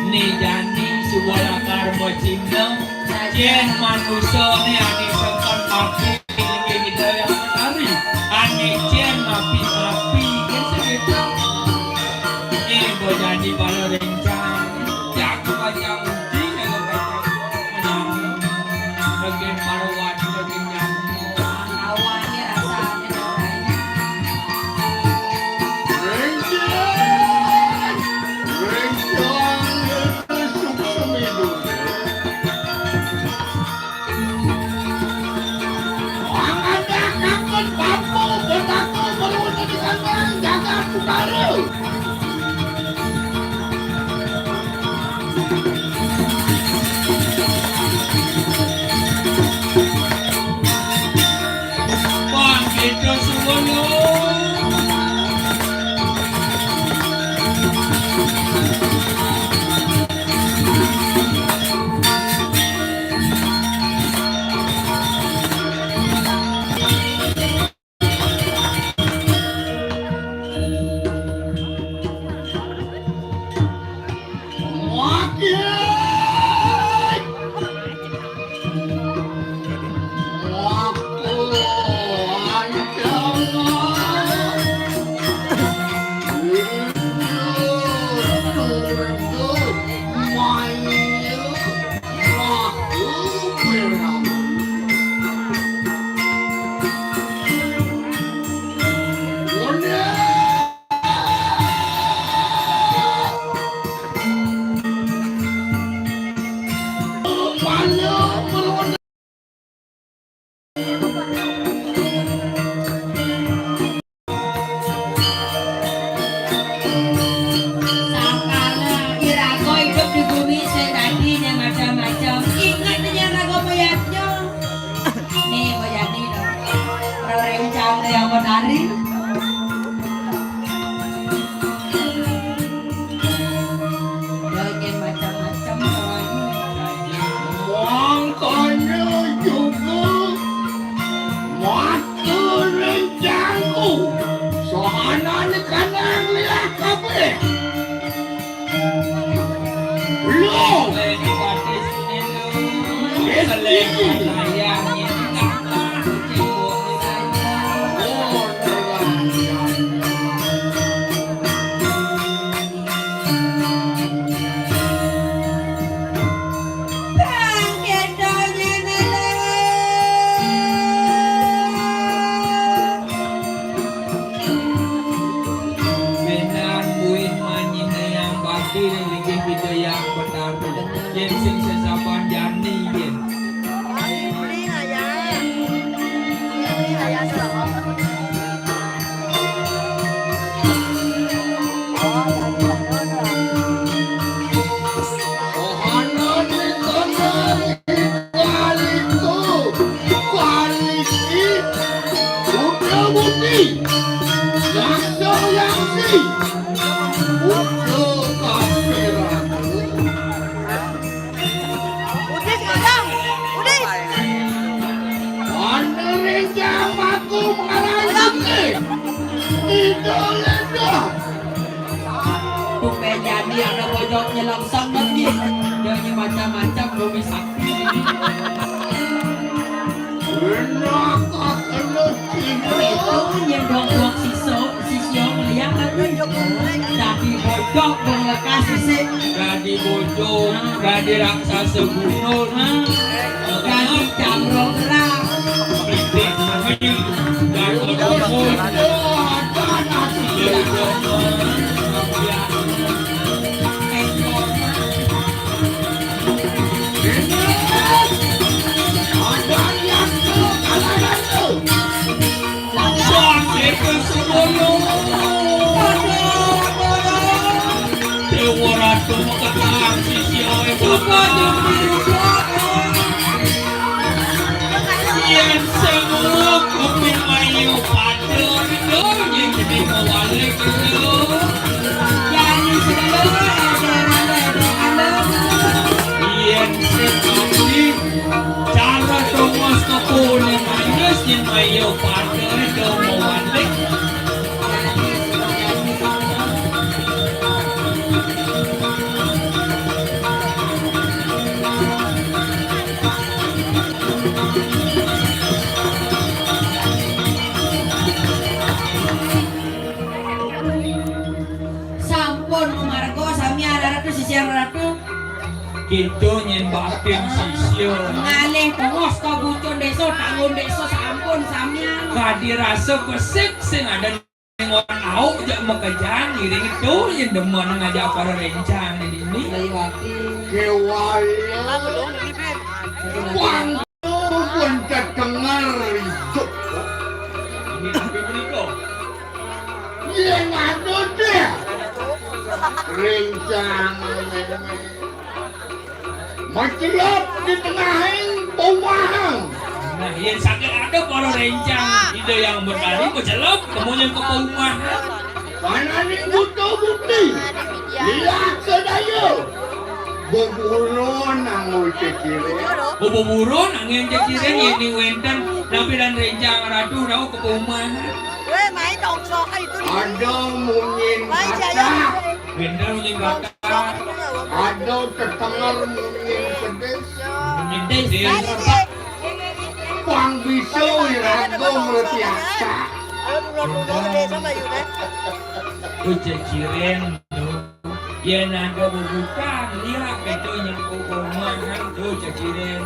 Né jani suba lakar macihna, yén manusa né ané sengken bakti. Inggih Ida Hyang Betari, ané cén mapi-mapi, inggih segitu. Inggih bojani bala rencang, jago bajang uji, jago bajang menyambung. Daging parwati, daging nyambung. Awalnya rasanya rasanya. Rencang, rencang, suksma itu. Ida, Ida. Tumbén jani ada bojog nyelongsong lagi. Dia ni macam-macam, belum bisa. Enak, enak, enak. Itu nyendok-dok siso, sisio melihat lagi. Dadi bojog dong lekas sisik. Dadi bojog, dadi raksasa gunung. Dadi camrong kerang. Déwa Ratu maketang sisi ae bapak. Yén sing weruh kuping mayu pada, yén gedé mawalik lho. Yén sing mati, cara tongos kepone manis, yén mayu pada, mawalik. Sampun, Margo, sami arep ratu, sisi arep ratu. Kita nyén baktin sisia. Ngalih tongos ka bucun désa, tanggun désa, sampun samian. Kadi rasa besik sing ada. Ning orang auk jak makejang, ngiring itu yén demen ngajak para rencang di dini. Kéwala. Wang pun kedengar idup. Ini tapi menika. Yén ada deh. Rencang. Macelep di tengahing paumahan. Nah, yén saking ada para rencang Ida Hyang Betari macelep temunya ke paumahan. Pananing buta bukti. Liak sedaya. Beburon anggo ceciring. Beburon anggo ceciring yén wénten napi lan rencang ratu rauh ke paumahan. Wéh, main dong, sok itu. Ada mungin kata. Wénten mungin kata. Ada tetenger mungkin pedis. Pedis. Pang bisa iraga mretiasa. Ayo, dulu, dulu, dulu, sama yuk, kan? Ucap ciren, tuh. Yén ada bubukan, lihat itu nyengkup rumah, kan, tuh, ucap ciren.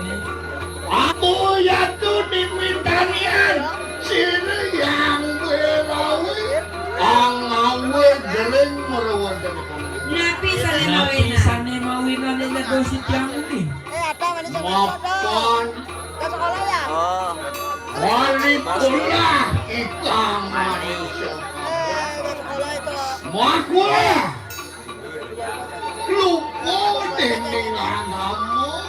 Aku yatu di Mintanian, sini yang berawi, angawe gering merawat. Napi sané mawinan? Napi sané mawinan ini dosi tiang ini? Eh, ada mana coba? Mapan. Ke sekolah ya? Oh. Wali pula ikang manusia. Eh, ke sekolah itu. Makulah. Lupa dening agama,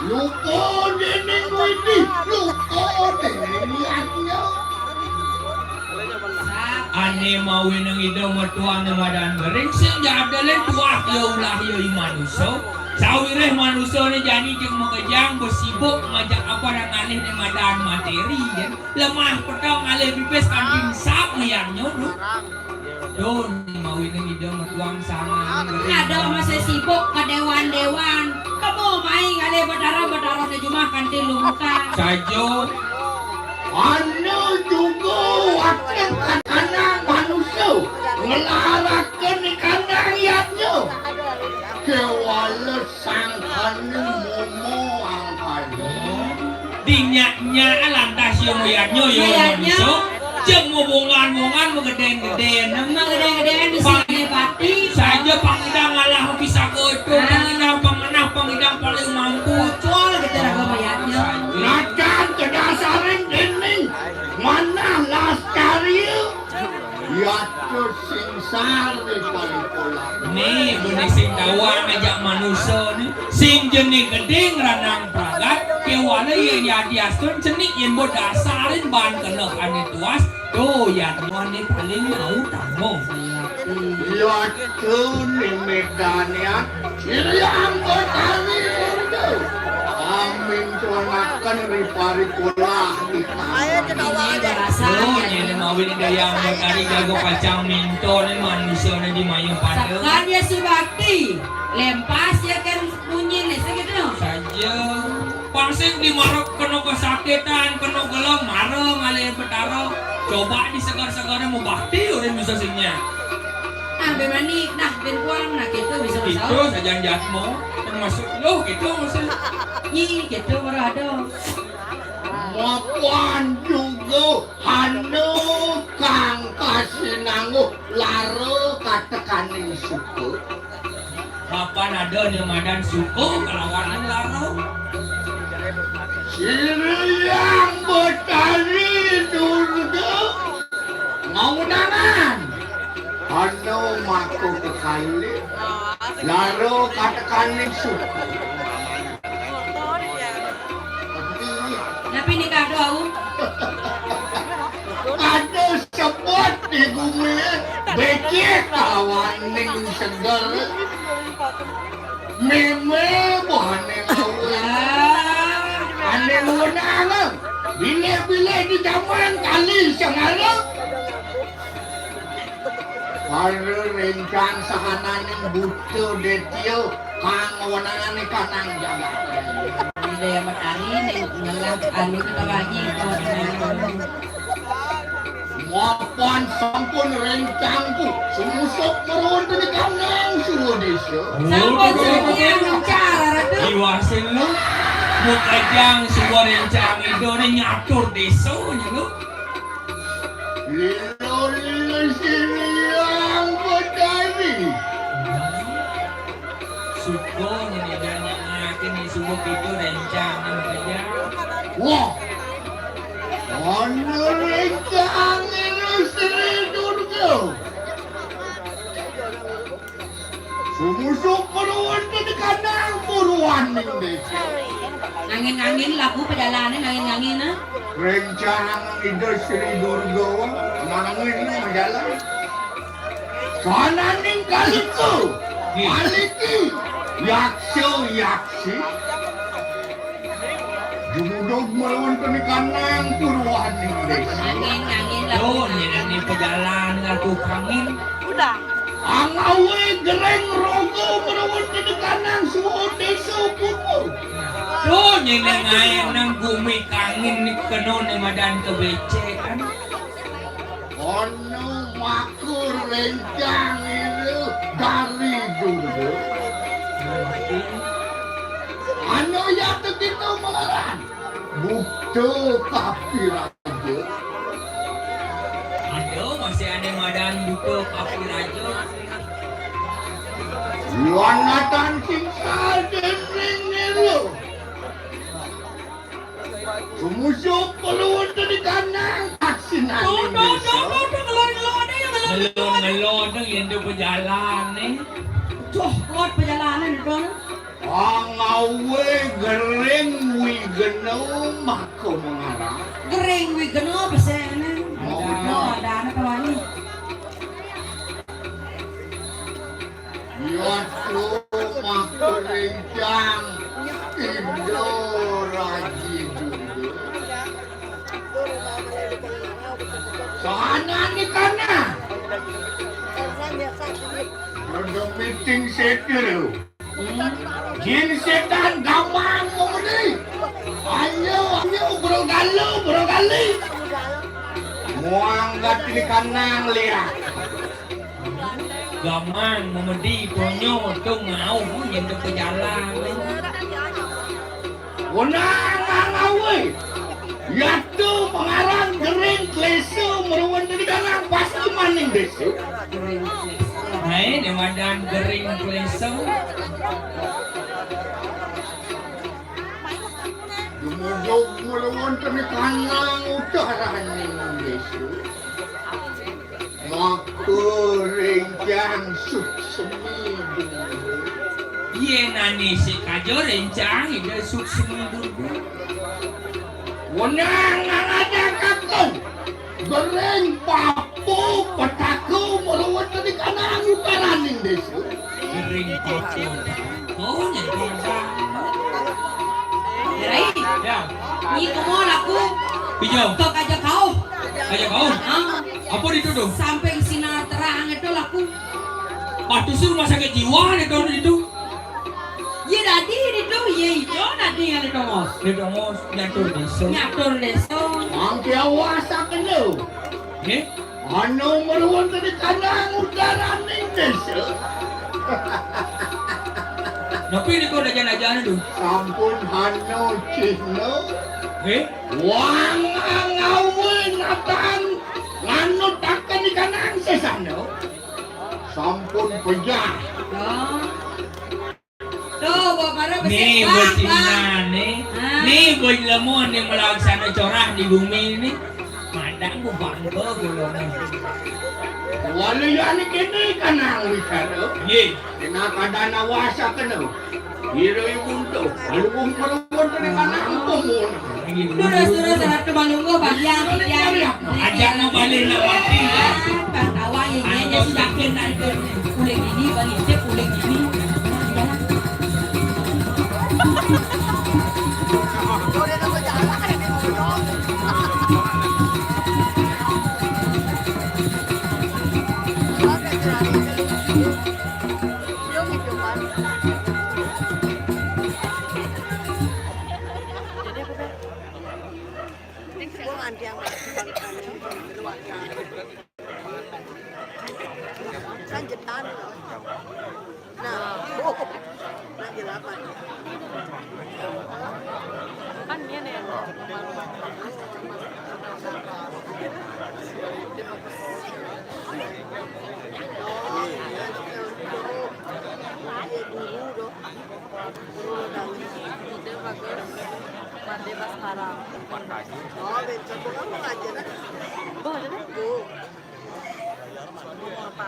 lupa dening widi, lupa dening yadnya. Ané mawinan Ida metuang madan bering, sing jadalé tuah ya ulah ya i manusa. Sawiréh manusané jani jeg makejang besibuk ngajak apa nang ngalih né madan materi, ya. Lemah petang ngalih bibis kanti sap liannya, Dun. Dun, mawinan Ida metuang sangang. Ada masih sibuk ke dewan-dewan. Kamu main ngalih Betara, Betara di rumah kanti lungkar. Saja. Anu juga wakil anak manusia ngelarakan di kandang yadnya. Kewala Sangkana momo angkana. Di nyak-nyak lantas ya mayatnya ya mayatnya. Manusia. Cek mau bongan-bongan, mau gedén-gedén. Mau gedén-gedén di sini pati. Saja pangidang ngalah pisago itu. Ah. Pangidang pangenah, pangidang paling mampu. Ucul gitu raga mayatnya. Nacan kedasarin dening. Mana laskari? Yadnya sing sari paling pola. Né, bené sing tawang ajak manusa né. Sing jani gedé ngranang pragat, kéwala yén yadi astun cenik yén bo dasarin ban keneh ané tuas. Tuh, yadnya né paling mau tanggung. Yadnya né médané. Siriang Betari. Amin tuan. Makan ri paripurna. Ayo kita. Ini bahasa. Oh, ini mawi Dayang Betari jago pacang minto nih manusia nih di mayuh pada. Sakan ya subakti. Lempas ya kan bunyi nih segitu. Saja. Pang sing di mara kena kesakitan, kena gelo, mara ngalih Betara. Coba disegar-segarnya mau bakti orang bisa singnya. Ah, ben mani, nah, ben puang, nah, gitu bisa. Gitu saja jatmu, termasuk lo gitu maksudnya. Ih, gitu baru ada. Mapan juga anu kang kasinangguh lara katekaning suka. Mapan ada nih madan suka kalawan lara. Sri Hyang Betari Durga ngaunangan. Anu mako kekalih lara katekaning suka. Tapi ini kado au. Ada sebut di bumi becik lawan ning seger. Meme bohane lawan. Ane menang. Bilih-bilih di jaman kali sengara. Para rencang sahananing buta detya kang wenangane kanang jagat. Ida Hyang Betari ning ngelah anu kita wanyi. Mapan sampun rencangku, sumusup mawonten kanang suwa desa. Sampun semuanya mencar, Ratu. Iwasing lu, mukajang suwa rencang ida ning nyatur desa nya lu. Lilo-lilo Sri Hyang Betari. Suka ngene dan ngake ni suka kita rencang ni kerja. Wah. Mana rencang ni Sri Durga? Sumusup pada wonten di kanang buruan ning desa. Angin-angin laku perjalanan angin-angin ah. Rencang Ida Sri Durga mangin majalan. Sananing kalika, nggih, maliki, yaksa, yaksi. Jumudug mawonten kanang purwaning desa. Angin, angin, oh, laku nyenani pejalan ngatu kangin. Udah. Angawe gereng rogo mawonten kanang suwa desa purwa. Tuh, nyeneng ae nang gumi kangin ni kena ni madan kebecekan. Ono makur rencang itu dari dulu. Anu ya begitu melarang. Buta kapiraja. Aduh, masih ada madan buta kapiraja. Wanatan singkal dening niru. Sumusup perlu di kanang. Tuh, tuh, tuh, tuh, tuh, ngelon-ngelon aja, ngelon-ngelon. Ngelon-ngelon, yang udah berjalan nih. Tuh, kuat perjalanan, tuh. Angawe gering wigena maka mengarah. Gering wigena pesene. Oh, ada, ada, ada apa lagi? Yaitu maka rencang Indo Raji Dundo. Sana ni kana. Ada meeting setel. Jin setan gamang mengedi. Ayo, ayo, bro galu, bro gali. Muang gati kanang liat. Gamang mengedi tonyo tu mau yang ke pejalan. Wenang angawe. Yaitu pengarang gering klesa meruan dari kanang pasti maning desa. Hai, ni madan gering klesa. Jumudug meruan dari kanang utara ning desa. Maka rencang suksemi dulu. Yen ane sik kaja rencang Ida suksemi dulu. Wenang ngadakaken gering papu petaka meruwet di kanang utaraning desa. Gering papu. Oh, nyai. Rai. Ya. Nyi, kumaha laku? Pinjam. Tok aja kau. Aja kau? Ah. Apa ditu tuh? Sampai sinar terang itu laku. Patuh sih rumah sakit jiwa ditu, ditu. Iya, dadi ditu, iya, ijo dadi yang ditongos. Ditongos, nyatur désa. Nyatur désa. Mangké awasakeun lu. Nggih. Anu meruan tadi kanang udaraning désa. Napi niku dajan-dajan itu? Sampun hanu cihna. Nggih. Wang ngawin atan nganut akan di kanang sesana. Sampun pejah. Oh. Tuh, Bapak Nih, bocil nah, nih. Ah. Nih, bocil lemon nih melaksana corah di bumi ini. Madang ku bangga kula nih. Walu yani kene kanang wicara. Nggih. Kena kadana wasa kena. Ira ibu tuh. Walu wong perempuan kena kanang pemun. Terus, terus, terus, kebalungguh, Pak. Yang, yang. Ajak mau balik lewat sini. Bang Tawa, ya, ya, ya, sudah kenal, tuh. Uling ini, balik, cek, uling ini. Lanjutan. Nah, oh, nah, delapan. Kan dia nih. Oh, iya, iya, iya. Iya, dulu dong. Dulu dong. Ide bagus. Made Baskara. Oh, bencong. Kamu ngajar, ah? Bawa aja deh. Bu. Mau apa?